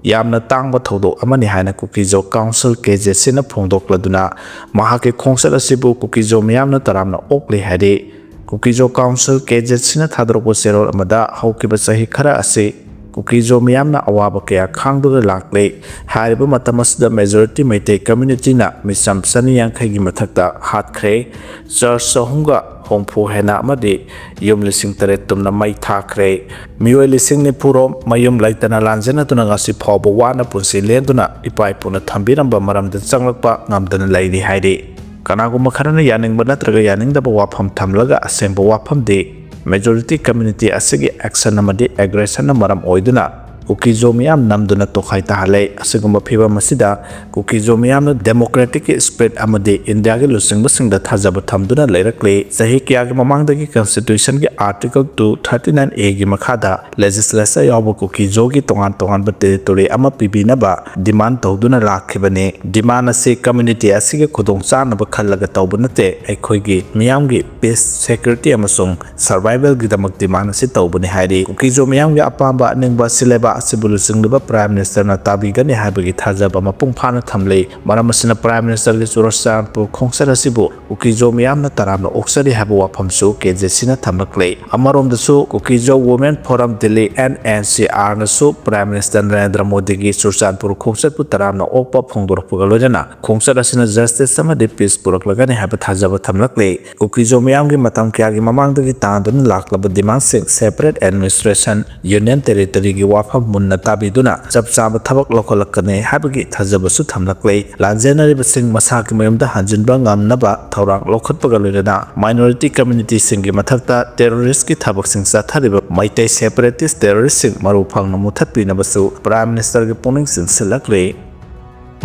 ꯌꯥꯝꯅ ꯇꯥꯡꯕ ꯊꯧꯗꯣꯛ ꯑꯃꯅꯤ ꯍꯥꯏꯅ ꯀꯨꯀꯤꯖꯣ Council, ꯀꯦ ꯖꯦ ꯁꯤꯅ ꯐꯣꯡꯗꯣꯛꯂꯗꯨꯅ ꯃꯍꯥꯛꯀꯤ ꯈꯣꯡꯆꯠ ꯑꯁꯤꯕꯨ ꯀꯨꯀꯤꯖꯣ ꯃꯤꯌꯥꯝꯅ ꯇꯔꯥꯝꯅ ꯑꯣꯛꯂꯤ ꯍꯥꯏꯔꯤ꯫ ꯀꯨꯀꯤꯖꯣ Council, ꯀꯦ ꯖꯦ ꯁꯤꯅ ꯊꯥꯗꯣꯔꯛꯄ ꯆꯦꯔꯣꯜ ꯑꯃꯗ ꯍꯧꯈꯤꯕ ꯆꯍꯤ ꯈꯔ ꯑꯁꯤ ꯀꯨꯀꯤꯖꯣ ꯃꯤꯌꯥꯝꯅ ꯑꯋꯥꯕ ꯀꯌꯥ ꯈꯥꯡꯗꯨꯅ ꯂꯥꯛꯂꯤ꯫ ꯍꯥꯏꯔꯤꯕ ꯃꯇꯝ ꯑꯁꯤꯗ majority ꯃꯩꯇꯩ community ꯅ ꯃꯤꯆꯝ ꯆꯅꯤ ꯌꯥꯡꯈꯩꯒꯤ ꯃꯊꯛꯇ ꯍꯥꯠꯈ꯭ꯔꯦ꯫ Church ꯆꯍꯨꯝꯒ ꯍꯨꯝꯐꯨ ꯍꯦꯟꯅ ꯑꯃꯗꯤ ꯌꯨꯝ ꯂꯤꯁꯤꯡ ꯇꯔꯦꯠ ꯇꯨꯝꯅ ꯃꯩ ꯊꯥꯈ꯭ꯔꯦ꯫ ꯃꯤꯑꯣꯏ ꯂꯤꯁꯤꯡ ꯅꯤꯐꯨ ꯔꯣꯝ ꯃꯌꯨꯝ ꯂꯩꯇꯅ ꯂꯥꯟꯖꯦꯟꯅꯗꯨꯅ ꯉꯁꯤ ꯐꯥꯎꯕ ꯋꯥꯅ ꯄꯨꯟꯁꯤ ꯂꯦꯟꯗꯨꯅ ꯏꯄꯥ ꯏꯄꯨꯅ ꯊꯝꯕꯤꯔꯝꯕ ꯃꯔꯝꯗ ꯆꯪꯂꯛꯄ ꯉꯝꯗꯅ ꯂꯩꯔꯤ ꯍꯥꯏꯔꯤ꯫ ꯀꯅꯥꯒꯨꯝꯕ ꯈꯔꯅ ꯌꯥꯅꯤꯡꯕ ꯅꯠꯇ꯭ꯔꯒ ꯌꯥꯅꯤꯡꯗꯕ ꯋꯥꯐꯝ ꯊꯝꯂꯒ ꯑꯁꯦꯡꯕ ꯋꯥꯐꯝꯗꯤ majority community ꯑꯁꯤꯒꯤ action ꯑꯃꯗꯤ aggression ꯅ ꯃꯔꯝ ꯑꯣꯏꯗꯨꯅ ꯀꯨꯀꯤꯖꯣ ꯃꯤꯌꯥꯝ ꯅꯝꯗꯨꯅ ꯇꯣꯈꯥꯏ ꯇꯥꯍꯜꯂꯦ꯫ ꯑꯁꯤꯒꯨꯝꯕ ꯐꯤꯕꯝ ꯑꯁꯤꯗ ꯀꯨꯀꯤꯖꯣ ꯃꯤꯌꯥꯝꯅ democratic ꯀꯤ spirit ꯑꯃꯗꯤ ꯏꯟꯗꯤꯌꯥꯒꯤ ꯂꯨꯆꯤꯡꯕꯁꯤꯡꯗ ꯊꯥꯖꯕ ꯊꯝꯗꯨꯅ ꯂꯩꯔꯛꯂꯤ꯫ ꯆꯍꯤ ꯀꯌꯥꯒꯤ ꯃꯃꯥꯡꯗꯒꯤ constitution ꯒꯤ article two thirty nine A ꯒꯤ ꯃꯈꯥꯗ legislature ꯌꯥꯎꯕ ꯀꯨꯀꯤꯖꯣꯒꯤ ꯇꯣꯉꯥꯟ ꯇꯣꯉꯥꯟꯕ territory ꯑꯃ ꯄꯤꯕꯤꯅꯕ demand ꯇꯧꯗꯨꯅ ꯂꯥꯛꯈꯤꯕꯅꯤ꯫ Demand ꯑꯁꯤ community ꯑꯁꯤꯒꯤ ꯈꯨꯗꯣꯡ ꯆꯥꯅꯕ ꯈꯜꯂꯒ ꯇꯧꯕ ꯅꯠꯇꯦ, ꯑꯩꯈꯣꯏꯒꯤ ꯃꯤꯌꯥꯝꯒꯤ peace, security ꯑꯃꯁꯨꯡ survival ꯒꯤꯗꯃꯛ demand ꯑꯁꯤ ꯇꯧꯕꯅꯤ ꯍꯥꯏꯔꯤ꯫ ꯀꯨꯀꯤꯖꯣ ꯃꯤꯌꯥꯝꯒꯤ ꯑꯄꯥꯝꯕ ꯑꯅꯤꯡꯕ ꯑꯁꯤ ꯂꯩꯕꯥꯛ ꯑꯁꯤꯕꯨ ꯂꯨꯆꯤꯡꯂꯤꯕ Prime Minister ꯅ ꯇꯥꯕꯤꯒꯅꯤ ꯍꯥꯏꯕꯒꯤ ꯊꯥꯖꯕ ꯃꯄꯨꯡ ꯐꯥꯅ ꯊꯝꯂꯤ꯫ ꯃꯔꯝ ꯑꯁꯤꯅ Prime Minister ꯒꯤ ꯆꯨꯔꯆꯥꯟꯄꯨꯔ ꯈꯣꯡꯆꯠ ꯑꯁꯤꯕꯨ ꯀꯨꯀꯤꯖꯣ ꯃꯤꯌꯥꯝꯅ ꯇꯔꯥꯝꯅ ꯑꯣꯛꯆꯔꯤ ꯍꯥꯏꯕ ꯋꯥꯐꯝꯁꯨ ꯀꯦ ꯖꯦ ꯁꯤꯅ ꯊꯝꯂꯛꯂꯤ꯫ ꯑꯃꯔꯣꯝꯗꯁꯨ ꯀꯨꯀꯤꯖꯣ Women Forum Delhi, N N C R ꯅꯁꯨ Prime Minister ꯅꯔꯦꯟꯗ꯭ꯔ ꯃꯣꯗꯤꯒꯤ ꯆꯨꯔꯆꯥꯟꯄꯨꯔ ꯈꯣꯡꯆꯠꯄꯨ ꯇꯔꯥꯝꯅ ꯑꯣꯛꯄ ꯐꯣꯡꯗꯣꯔꯛꯄꯒ ꯂꯣꯏꯅꯅ ꯈꯣꯡꯆꯠ ꯑꯁꯤꯅ justice ꯑꯃꯗꯤ peace ꯄꯨꯔꯛꯂꯒꯅꯤ ꯍꯥꯏꯕ ꯊꯥꯖꯕ ꯊꯝꯂꯛꯂꯤ꯫ ꯀꯨꯀꯤꯖꯣ ꯃꯤꯌꯥꯝꯒꯤ ꯃꯇꯝ ꯀꯌꯥꯒꯤ ꯃꯃꯥꯡꯗꯒꯤ ꯇꯥꯟꯗꯨꯅ ꯂꯥꯛꯂꯕ demand ꯁꯤꯡ separate administration, union territory ꯒꯤ ꯋꯥꯐꯝ ꯃꯨꯟꯅ ꯇꯥꯕꯤꯗꯨꯅ ꯆꯞ ꯆꯥꯕ ꯊꯕꯛ ꯂꯧꯈꯠꯂꯛꯀꯅꯤ ꯍꯥꯏꯕꯒꯤ ꯊꯥꯖꯕꯁꯨ ꯊꯝꯂꯛꯂꯤ꯫ ꯂꯥꯟꯖꯦꯟꯅꯔꯤꯕꯁꯤꯡ ꯃꯁꯥꯒꯤ ꯃꯌꯨꯝꯗ ꯍꯟꯖꯤꯟꯕ ꯉꯝꯅꯕ ꯊꯧꯔꯥꯡ ꯂꯧꯈꯠꯄꯒ ꯂꯣꯏꯅꯅ minority communityꯁꯤꯡꯒꯤ ꯃꯊꯛꯇ terroristꯀꯤ ꯊꯕꯛꯁꯤꯡ ꯆꯠꯊꯔꯤꯕ ꯃꯩꯇꯩ separatist terroristꯁꯤꯡ ꯃꯔꯨ ꯐꯪꯅ ꯃꯨꯊꯠꯄꯤꯅꯕꯁꯨ Prime Ministerꯒꯤ ꯄꯨꯛꯅꯤꯡ ꯆꯤꯡꯁꯤꯜꯂꯛꯂꯤ꯫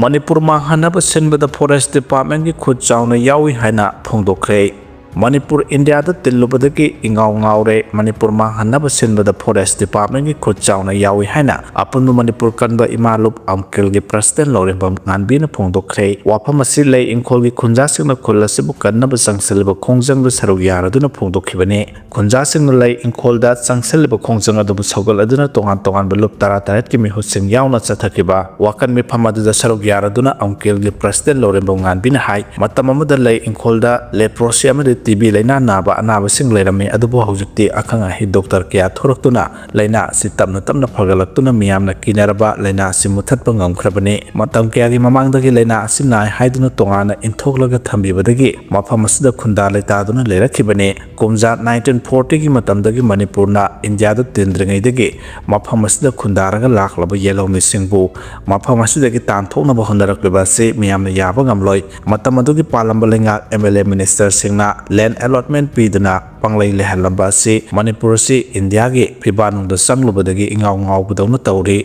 ꯃꯅꯤꯄꯨꯔ ꯃꯥꯡꯍꯟꯅꯕ ꯁꯤꯟꯕꯗ Forest Departmentꯀꯤ ꯈꯨꯠ ꯆꯥꯎꯅ ꯌꯥꯎꯏ ꯍꯥꯏꯅ ꯐꯣꯡꯗꯣꯛꯈ꯭ꯔꯦ꯫ ꯃꯅꯤꯄꯨꯔ ꯏꯟꯗꯤꯌꯥꯗ ꯇꯤꯜꯂꯨꯕꯗꯒꯤ ꯏꯉꯥꯎ ꯉꯥꯎꯔꯦ꯫ ꯃꯅꯤꯄꯨꯔ ꯃꯥꯡꯍꯟꯅꯕ ꯁꯤꯟꯕꯗ Forest Departmentꯀꯤ ꯈꯨꯠ ꯆꯥꯎꯅ ꯌꯥꯎꯏ ꯍꯥꯏꯅ ꯑꯄꯨꯟꯕ ꯃꯅꯤꯄꯨꯔ ꯀꯟꯕ ꯏꯃꯥ ꯂꯨꯞ ꯑꯝꯀꯤꯜꯒꯤ President ꯂꯧꯔꯦꯝꯕꯝ ꯉꯥꯟꯕꯤꯅ ꯐꯣꯡꯗꯣꯛꯈ꯭ꯔꯦ꯫ ꯋꯥꯐꯝ ꯑꯁꯤ ꯂꯩ ꯏꯪꯈꯣꯜꯒꯤ ꯈꯨꯟꯖꯥꯁꯤꯡꯅ ꯈꯨꯜ ꯑꯁꯤꯕꯨ ꯀꯟꯅꯕ ꯆꯪꯁꯤꯜꯂꯤꯕ ꯈꯣꯡꯖꯪꯗ ꯁꯔꯨꯛ ꯌꯥꯔꯗꯨꯅ ꯐꯣꯡꯗꯣꯛꯈꯤꯕꯅꯤ꯫ ꯈꯨꯟꯖꯥꯁꯤꯡꯅ ꯂꯩ ꯏꯪꯈꯣꯜꯗ ꯆꯪꯁꯤꯜꯂꯤꯕ ꯈꯣꯡꯖꯪ ꯑꯗꯨꯕꯨ ꯁꯧꯒꯠꯂꯗꯨꯅ ꯇꯣꯉꯥꯟ ꯇꯣꯉꯥꯟꯕ ꯂꯨꯞ ꯇꯔꯥꯇꯔꯦꯠꯀꯤ ꯃꯤꯍꯨꯠꯁꯤꯡ ꯌꯥꯎꯅ ꯆꯠꯊꯈꯤꯕ ꯋꯥꯀꯠ ꯃꯤꯐꯝ ꯑꯗꯨꯗ ꯁꯔꯨꯛ ꯌꯥꯔꯗꯨꯅ ꯑꯝꯀꯤꯜꯒꯤ President ꯂꯧꯔꯦꯝꯕꯝ ꯉꯥꯟꯕꯤꯅ ꯍꯥꯏ, ꯃꯇꯝ ꯑꯃꯗ ꯂꯩ ꯏꯪꯈꯣꯜꯗ leprosy ꯑꯃꯗꯤ ꯇꯤ ꯕꯤ ꯂꯥꯏꯅꯥ ꯅꯥꯕ ꯑꯅꯥꯕꯁꯤꯡ ꯂꯩꯔꯝꯃꯤ, ꯑꯗꯨꯕꯨ ꯍꯧꯖꯤꯛꯇꯤ ꯑꯈꯪ ꯑꯍꯩ doctor ꯀꯌꯥ ꯊꯣꯔꯛꯇꯨꯅ ꯂꯥꯏꯅꯥ ꯑꯁꯤ ꯇꯞꯅ ꯇꯞꯅ ꯐꯒꯠꯂꯛꯇꯨꯅ ꯃꯤꯌꯥꯝꯅ ꯀꯤꯅꯔꯕ ꯂꯥꯏꯅꯥ ꯑꯁꯤ ꯃꯨꯊꯠꯄ ꯉꯝꯈ꯭ꯔꯕꯅꯤ꯫ ꯃꯇꯝ ꯀꯌꯥꯒꯤ ꯃꯃꯥꯡꯗꯒꯤ ꯂꯥꯏꯅꯥ ꯑꯁꯤ ꯅꯥꯏ ꯍꯥꯏꯗꯨꯅ ꯇꯣꯉꯥꯟꯅ ꯏꯟꯊꯣꯛꯂꯒ ꯊꯝꯕꯤꯕꯗꯒꯤ ꯃꯐꯝ ꯑꯁꯤꯗ ꯈꯨꯟꯗꯥ ꯂꯩꯇꯥꯗꯨꯅ ꯂꯩꯔꯛꯈꯤꯕꯅꯤ꯫ ꯀꯨꯝꯖꯥ nineteen fortyꯒꯤ ꯃꯇꯝꯗꯒꯤ ꯃꯅꯤꯄꯨꯔꯅ ꯏꯟꯗꯤꯌꯥꯗ ꯇꯤꯟꯗ꯭ꯔꯤꯉꯩꯗꯒꯤ ꯃꯐꯝ ꯑꯁꯤꯗ ꯈꯨꯟꯗꯥꯔꯒ ꯂꯥꯛꯂꯕ ꯌꯦꯜꯍꯧꯃꯤꯁꯤꯡꯕꯨ ꯃꯐꯝ ꯑꯁꯤꯗꯒꯤ ꯇꯥꯟꯊꯣꯛꯅꯕ ꯍꯣꯠꯅꯔꯛꯂꯤꯕ ꯑꯁꯤ ꯃꯤꯌꯥꯝꯅ ꯌꯥꯕ ꯉꯝꯂꯣꯏ꯫ ꯃꯇꯝ ꯑꯗꯨꯒꯤ ꯄꯥꯜꯂꯝꯕ ꯂꯩꯉꯥꯛ M L A ministerꯁꯤꯡꯅ land allotment ꯄꯤꯗꯨꯅ ꯄꯪꯂꯩ ꯂꯩꯍꯜꯂꯝꯕ ꯑꯁꯤ ꯃꯅꯤꯄꯨꯔ ꯑꯁꯤ ꯏꯟꯗꯤꯌꯥꯒꯤ ꯐꯤꯕꯥꯟꯅꯨꯡꯗ ꯆꯪꯂꯨꯕꯗꯒꯤ ꯏꯉꯥꯎ ꯉꯥꯎꯕꯗꯧꯅ ꯇꯧꯔꯤ꯫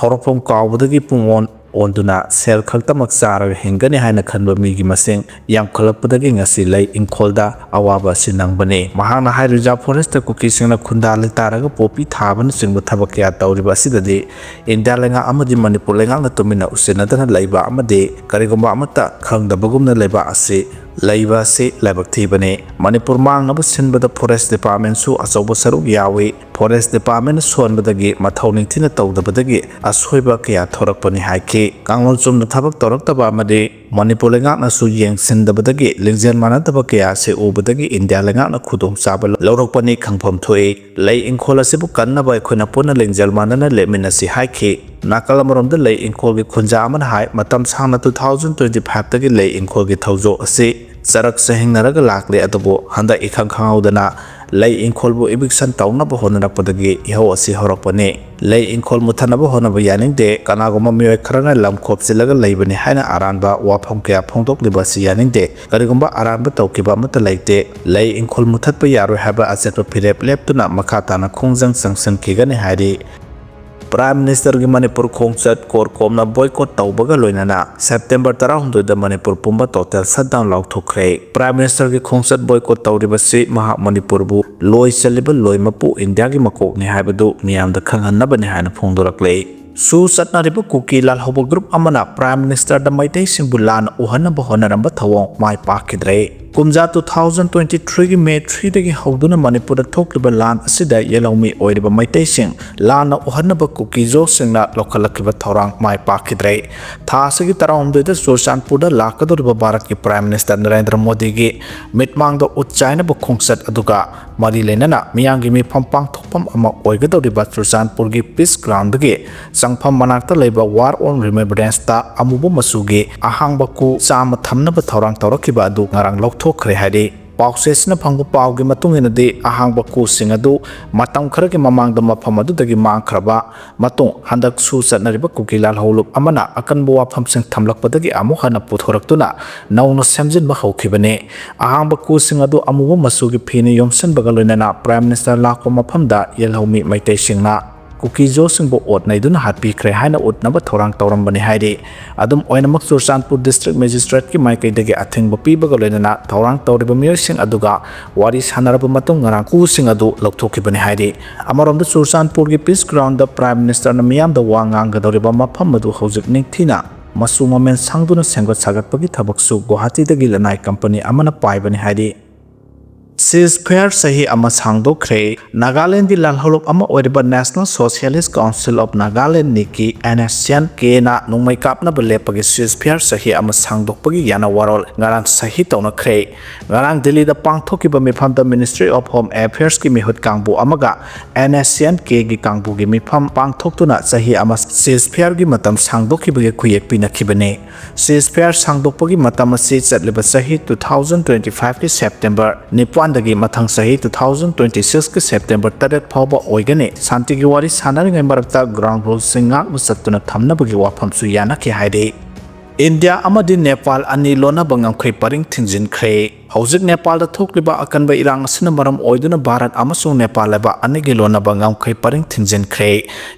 ꯍꯧꯔꯛꯐꯝ ꯀꯥꯎꯕꯗꯒꯤ ꯄꯨꯡꯑꯣꯟ ꯑꯣꯟꯗꯨꯅ ꯁꯦꯜ ꯈꯛꯇꯃꯛ ꯆꯥꯔꯒ ꯍꯤꯡꯒꯅꯤ ꯍꯥꯏꯅ ꯈꯟꯕ ꯃꯤꯒꯤ ꯃꯁꯤꯡ ꯌꯥꯝꯈꯠꯂꯛꯄꯗꯒꯤ ꯉꯁꯤ ꯂꯩ ꯏꯪꯈꯣꯜꯗ ꯑꯋꯥꯕ ꯑꯁꯤ ꯅꯪꯕꯅꯤ꯫ ꯃꯍꯥꯛꯅ ꯍꯥꯏ, reserve forestꯇ ꯀꯨꯀꯤꯁꯤꯡꯅ ꯈꯨꯟꯗꯥ ꯂꯩꯇꯥꯔꯒ ꯄꯣꯄꯤ ꯊꯥꯕꯅꯆꯤꯡꯕ ꯊꯕꯛ ꯀꯌꯥ ꯇꯧꯔꯤꯕ ꯑꯁꯤꯗꯗꯤ ꯏꯟꯗꯤꯌꯥ ꯂꯩꯉꯥꯛ ꯑꯃꯗꯤ ꯃꯅꯤꯄꯨꯔ ꯂꯩꯉꯥꯛꯅ ꯇꯨꯃꯤꯟꯅ ꯎꯁꯤꯟꯅꯗꯅ ꯂꯩꯕ ꯑꯃꯗꯤ ꯀꯔꯤꯒꯨꯝꯕ ꯑꯃꯠꯇ ꯈꯪꯗꯕꯒꯨꯝꯅ ꯂꯩꯕ ꯑꯁꯤ ꯂꯩꯕ ꯑꯁꯤ ꯂꯥꯏꯕꯛ ꯊꯤꯕꯅꯤ꯫ ꯃꯅꯤꯄꯨꯔ ꯃꯥꯡꯅꯕ ꯁꯤꯟꯕꯗ Forest Departmentꯁꯨ ꯑꯆꯧꯕ ꯁꯔꯨꯛ ꯌꯥꯎꯏ꯫ Forest Departmentꯅ ꯁꯣꯟꯕꯗꯒꯤ ꯃꯊꯧ ꯅꯤꯡꯊꯤꯅ ꯇꯧꯗꯕꯗꯒꯤ ꯑꯁꯣꯏꯕ ꯀꯌꯥ ꯊꯣꯔꯛꯄꯅꯤ ꯍꯥꯏꯈꯤ꯫ ꯀꯥꯡꯂꯣꯟ ꯆꯨꯝꯅ ꯊꯕꯛ ꯇꯧꯔꯛꯇꯕ ꯑꯃꯗꯤ ꯃꯅꯤꯄꯨꯔ ꯂꯩꯉꯥꯛꯅꯁꯨ ꯌꯦꯡꯁꯤꯟꯗꯕꯗꯒꯤ ꯂꯤꯡꯖꯦꯜ ꯃꯥꯟꯅꯗꯕ ꯀꯌꯥ ꯑꯁꯤ ꯎꯕꯗꯒꯤ ꯏꯟꯗꯤꯌꯥ ꯂꯩꯉꯥꯛꯅ ꯈꯨꯗꯣꯡꯆꯥꯕ ꯂꯧꯔꯛꯄꯅꯤ ꯈꯪꯐꯝ ꯊꯣꯛꯏ꯫ ꯂꯩ ꯏꯪꯈꯣꯜ ꯑꯁꯤꯕꯨ ꯀꯟꯅꯕ ꯑꯩꯈꯣꯏꯅ ꯄꯨꯟꯅ ꯂꯤꯡꯖꯦꯜ ꯃꯥꯟꯅꯅ ꯂꯦꯞꯃꯤꯟꯅꯁꯤ ꯍꯥꯏꯈꯤ꯫ ꯅꯥꯀꯜ ꯑꯃꯔꯣꯝꯗ ꯂꯩ ꯏꯪꯈꯣꯜꯒꯤ ꯈꯨꯟꯖꯥ ꯑꯃꯅ ꯍꯥꯏ, ꯃꯇꯝ ꯁꯥꯡꯅ two thousand twenty fiveꯇꯒꯤ ꯂꯩ ꯏꯪꯈꯣꯜꯒꯤ ꯊꯧꯗꯣꯛ ꯑꯁꯤ ꯆꯔꯛ ꯆꯍꯤꯡꯅꯔꯒ ꯂꯥꯛꯂꯦ, ꯑꯗꯨꯕꯨ ꯍꯟꯗꯛ ꯏꯈꯪ ꯈꯪꯍꯧꯗꯅ ꯂꯩ ꯏꯪꯈꯣꯜꯕꯨ eviction ꯇꯧꯅꯕ ꯍꯣꯠꯅꯔꯛꯄꯗꯒꯤ ꯏꯍꯧ ꯑꯁꯤ ꯍꯧꯔꯛꯄꯅꯤ꯫ ꯂꯩ ꯏꯪꯈꯣꯜ ꯃꯨꯠꯊꯠꯅꯕ ꯍꯣꯠꯅꯕ ꯌꯥꯅꯤꯡꯗꯦ, ꯀꯅꯥꯒꯨꯝꯕ ꯃꯤꯑꯣꯏ ꯈꯔꯅ ꯂꯝ ꯈꯣꯞꯆꯤꯜꯂꯒ ꯂꯩꯕꯅꯤ ꯍꯥꯏꯅ ꯑꯔꯥꯟꯕ ꯋꯥꯐꯝ ꯀꯌꯥ ꯐꯣꯡꯗꯣꯛꯂꯤꯕ ꯑꯁꯤ ꯌꯥꯅꯤꯡꯗꯦ꯫ ꯀꯔꯤꯒꯨꯝꯕ ꯑꯔꯥꯟꯕ ꯇꯧꯈꯤꯕ ꯑꯃꯠꯇ ꯂꯩꯇꯦ꯫ ꯂꯩ ꯏꯪꯈꯣꯜ ꯃꯨꯠꯊꯠꯄ ꯌꯥꯔꯣꯏ ꯍꯥꯏꯕ ꯑꯆꯦꯠꯄ ꯐꯤꯔꯦꯞ ꯂꯦꯞꯇꯨꯅ ꯃꯈꯥ ꯇꯥꯅ ꯈꯣꯡꯖꯪ ꯆꯪꯁꯤꯟꯈꯤꯒꯅꯤ ꯍꯥꯏꯔꯤ꯫ Prime Ministerꯒꯤ ꯃꯅꯤꯄꯨꯔ ꯈꯣꯡꯆꯠ ꯀꯣꯔ ꯀꯣꯝꯅ boycott ꯇꯧꯕꯒ ꯂꯣꯏꯅꯅ September ꯇꯔꯥꯍꯨꯝꯗꯣꯏꯗ ꯃꯅꯤꯄꯨꯔ ꯄꯨꯝꯕ total shutdown ꯂꯥꯎꯊꯣꯛꯈ꯭ꯔꯦ꯫ Prime Ministerꯒꯤ ꯈꯣꯡꯆꯠ boycott ꯇꯧꯔꯤꯕꯁꯤ ꯃꯍꯥꯛ ꯃꯅꯤꯄꯨꯔꯕꯨ ꯂꯣꯏ ꯆꯜꯂꯤꯕ ꯂꯣꯏ ꯃꯄꯨ ꯏꯟꯗꯤꯌꯥꯒꯤ ꯃꯀꯣꯛꯅꯤ ꯍꯥꯏꯕꯗꯨ ꯃꯤꯌꯥꯝꯗ ꯈꯪꯍꯟꯅꯕꯅꯤ ꯍꯥꯏꯅ ꯐꯣꯡꯗꯣꯔꯛꯂꯦ꯫ ꯁꯨ ꯆꯠꯅꯔꯤꯕ ꯀꯨꯀꯤ ꯂꯥꯜꯍꯧꯕ group ꯑꯃꯅ Prime Ministerꯗ ꯃꯩꯇꯩꯁꯤꯡꯕꯨ ꯂꯥꯟꯅ ꯎꯍꯟꯅꯕ ꯍꯣꯠꯅꯔꯝꯕ ꯊꯧꯑꯣꯡ ꯃꯥꯏ ꯄꯥꯛꯈꯤꯗ꯭ꯔꯦ꯫ ꯀꯨꯝꯖꯥ two thousand twenty threeꯒꯤ May threeꯗꯒꯤ ꯍꯧꯗꯨꯅ ꯃꯅꯤꯄꯨꯔꯗ ꯊꯣꯛꯂꯤꯕ ꯂꯥꯟ ꯑꯁꯤꯗ ꯌꯦꯜꯍꯧꯃꯤ ꯑꯣꯏꯔꯤꯕ ꯃꯩꯇꯩꯁꯤꯡ ꯂꯥꯟꯅ ꯎꯍꯟꯅꯕ ꯀꯨꯀꯤ ꯖꯣꯁꯁꯤꯡꯅ ꯂꯧꯈꯠꯂꯛꯈꯤꯕ ꯊꯧꯔꯥꯡ ꯃꯥꯏ ꯄꯥꯛꯈꯤꯗ꯭ꯔꯦ꯫ ꯊꯥ ꯑꯁꯤꯒꯤ ꯇꯔꯥꯍꯨꯝꯗꯣꯏꯗ ꯆꯨꯔꯆꯥꯟꯄꯨꯔꯗ ꯂꯥꯛꯀꯗꯧꯔꯤꯕ ꯚꯥꯔꯠꯀꯤ Prime Minister ꯅꯔꯦꯟꯗ꯭ꯔ ꯃꯣꯗꯤꯒꯤ ꯃꯤꯠꯃꯥꯡꯗ ꯎꯠ ꯆꯥꯏꯅꯕ ꯈꯣꯡꯆꯠ ꯑꯗꯨꯒ ꯃꯔꯤ ꯂꯩꯅꯅ ꯃꯤꯌꯥꯝꯒꯤ ꯃꯤꯐꯝ ꯄꯥꯡꯊꯣꯛꯐꯝ ꯑꯃ ꯑꯣꯏꯒꯗꯧꯔꯤꯕ ꯆꯨꯔꯆꯥꯟꯄꯨꯔꯒꯤ Peace Groundꯒꯤ ꯆꯪꯐꯝ ꯃꯅꯥꯛꯇ ꯂꯩꯕ War on Remembranceꯇ ꯑꯃꯨꯕ ꯃꯆꯨꯒꯤ ꯑꯍꯥꯡꯕ ꯀꯨ ꯆꯥꯝꯃ ꯊꯝꯅꯕ ꯊꯧꯔꯥꯡ ꯇꯧꯔꯛꯈꯤꯕ ꯑꯗꯨ ꯉꯔꯥꯡ ꯂꯧꯊꯣꯛꯈ꯭ꯔꯦ ꯍꯥꯏꯔꯤ꯫ ꯄꯥꯎꯆꯦꯁꯤꯅ ꯐꯪꯕ ꯄꯥꯎꯒꯤ ꯃꯇꯨꯡ ꯏꯟꯅꯗꯤ, ꯑꯍꯥꯡꯕ ꯀꯨꯁꯤꯡ ꯑꯗꯨ ꯃꯇꯝ ꯈꯔꯒꯤ ꯃꯃꯥꯡꯗ ꯃꯐꯝ ꯑꯗꯨꯗꯒꯤ ꯃꯥꯡꯈ꯭ꯔꯕ ꯃꯇꯨꯡ, ꯍꯟꯗꯛ ꯁꯨ ꯆꯠꯅꯔꯤꯕ ꯀꯨꯀꯤ ꯂꯥꯜꯍꯧꯂꯨꯞ ꯑꯃꯅ ꯑꯀꯟꯕ ꯋꯥꯐꯝꯁꯤꯡ ꯊꯝꯂꯛꯄꯗꯒꯤ ꯑꯃꯨꯛ ꯍꯟꯅ ꯄꯨꯊꯣꯔꯛꯇꯨꯅ ꯅꯧꯅ ꯁꯦꯝꯖꯤꯟꯕ ꯍꯧꯈꯤꯕꯅꯤ꯫ ꯑꯍꯥꯡꯕ ꯀꯨꯁꯤꯡ ꯑꯗꯨ ꯑꯃꯨꯕ ꯃꯆꯨꯒꯤ ꯐꯤꯅ ꯌꯣꯝꯁꯤꯟꯕꯒ ꯂꯣꯏꯅꯅ Prime Minister ꯂꯥꯛꯄ ꯃꯐꯝꯗ ꯌꯦꯜꯍꯧꯃꯤ ꯃꯩꯇꯩꯁꯤꯡꯅ ꯀꯨꯀꯤ ꯖꯣꯁꯤꯡꯕꯨ ꯑꯣꯠ ꯅꯩꯗꯨꯅ ꯍꯥꯠꯄꯤꯈ꯭ꯔꯦ ꯍꯥꯏꯅ ꯎꯠꯅꯕ ꯊꯧꯔꯥꯡ ꯇꯧꯔꯝꯕꯅꯤ ꯍꯥꯏꯔꯤ꯫ ꯑꯗꯨꯝ ꯑꯣꯏꯅꯃꯛ, ꯆꯨꯔꯆꯥꯟꯄꯨꯔ District Magistrateꯀꯤ ꯃꯥꯏꯀꯩꯗꯒꯤ ꯑꯊꯤꯡꯕ ꯄꯤꯕꯒ ꯂꯣꯏꯅꯅ ꯊꯧꯔꯥꯡ ꯇꯧꯔꯤꯕ ꯃꯤꯑꯣꯏꯁꯤꯡ ꯑꯗꯨꯒ ꯋꯥꯔꯤ ꯁꯥꯟꯅꯔꯕ ꯃꯇꯨꯡ ꯉꯔꯥꯡ ꯀꯨꯁꯤꯡ ꯑꯗꯨ ꯂꯧꯊꯣꯛꯈꯤꯕꯅꯤ ꯍꯥꯏꯔꯤ꯫ ꯑꯃꯔꯣꯝꯗ, ꯆꯨꯔꯆꯥꯟꯄꯨꯔꯒꯤ Peace Groundꯗ Prime Ministerꯅ ꯃꯤꯌꯥꯝꯗ ꯋꯥ ꯉꯥꯡꯒꯗꯧꯔꯤꯕ ꯃꯐꯝ ꯑꯗꯨ ꯍꯧꯖꯤꯛ ꯅꯤꯡꯊꯤꯅ ꯃꯆꯨ ꯃꯃꯦꯟ ꯁꯪꯗꯨꯅ ꯁꯦꯝꯒꯠ ꯁꯥꯒꯠꯄꯒꯤ ꯊꯕꯛꯁꯨ ꯒꯨꯋꯥꯍꯥꯇꯤꯗꯒꯤ ꯂꯅꯥꯏ company ꯑꯃꯅ ꯄꯥꯏꯕꯅꯤ ꯍꯥꯏꯔꯤ꯫ Ceasefire ꯆꯍꯤ ꯑꯃ ꯁꯥꯡꯗꯣꯛꯈ꯭ꯔꯦ꯫ ꯅꯥꯒꯥꯂꯦꯟꯗꯒꯤ ꯂꯥꯜꯍꯧꯂꯨꯞ ꯑꯃ ꯑꯣꯏꯔꯤꯕ National Socialist Council of Nagaland ꯅꯤꯛꯀꯤ NSCN-Kꯅ ꯅꯣꯡꯃꯩ ꯀꯥꯞꯅꯕ ꯂꯦꯞꯄꯒꯤ ceasefire ꯆꯍꯤ ꯑꯃ ꯁꯥꯡꯗꯣꯛꯄꯒꯤ ꯌꯥꯅꯋꯥꯔꯣꯜ ꯉꯔꯥꯡ ꯁꯍꯤ ꯇꯧꯅꯈ꯭ꯔꯦ꯫ ꯉꯔꯥꯡ ꯗꯤꯜꯂꯤꯗ ꯄꯥꯡꯊꯣꯛꯈꯤꯕ ꯃꯤꯐꯝꯗ Ministry of Home Affairsꯀꯤ ꯃꯤꯍꯨꯠ ꯀꯥꯡꯕꯨ ꯑꯃꯒ NSCN-Kꯒꯤ ꯀꯥꯡꯕꯨꯒꯤ ꯃꯤꯐꯝ ꯄꯥꯡꯊꯣꯛꯇꯨꯅ ꯆꯍꯤ ꯑꯃ ceasefireꯒꯤ ꯃꯇꯝ ꯁꯥꯡꯗꯣꯛꯈꯤꯕꯒꯤ ꯈꯨꯌꯦꯛ ꯄꯤꯅꯈꯤꯕꯅꯤ꯫ Ceasefire ꯁꯥꯡꯗꯣꯛꯄꯒꯤ ꯃꯇꯝ ꯑꯁꯤ ꯆꯠꯂꯤꯕ ꯆꯍꯤ two thousand twenty fiveꯀꯤ September ꯅꯤꯄꯥꯟ ꯗꯒꯤ ꯃꯊꯪ ꯆꯍꯤ two thousand twenty six ꯀꯤ September ꯇꯔꯦꯠ ꯐꯥꯎꯕ ꯑꯣꯏꯒꯅꯤ꯫ ꯁꯥꯟꯇꯤꯒꯤ ꯋꯥꯔꯤ ꯁꯥꯟꯅꯔꯤꯉꯩ ꯃꯔꯛꯇ ground rule ꯁꯤꯡ ꯉꯥꯛꯅ ꯆꯠꯇꯨꯅ ꯊꯝꯅꯕꯒꯤ ꯋꯥꯐꯝꯁꯨ ꯌꯥꯅꯈꯤ ꯍꯥꯏꯔꯤ꯫ ꯏꯟꯗꯤꯌꯥ ꯑꯃꯗꯤ ꯅꯦꯄꯥꯜ ꯑꯅꯤ ꯂꯣꯟꯅꯕ ꯉꯝꯈꯩ ꯄꯔꯤꯡ ꯊꯤꯡꯖꯤꯟꯈ꯭ꯔꯦ꯫ ꯍꯧꯖꯤꯛ ꯅꯦꯄꯥꯜꯗ ꯊꯣꯛꯂꯤꯕ ꯑꯀꯟꯕ ꯏꯔꯥꯡ ꯑꯁꯤꯅ ꯃꯔꯝ ꯑꯣꯏꯗꯨꯅ ꯚꯥꯔꯠ ꯑꯃꯁꯨꯡ ꯅꯦꯄꯥꯜ ꯂꯩꯕꯥꯛ ꯑꯅꯤꯒꯤ ꯂꯣꯟꯅꯕ ꯉꯝꯈꯩ ꯄꯔꯤꯡ ꯊꯤꯡꯖꯤꯟꯈ꯭ꯔꯦ꯫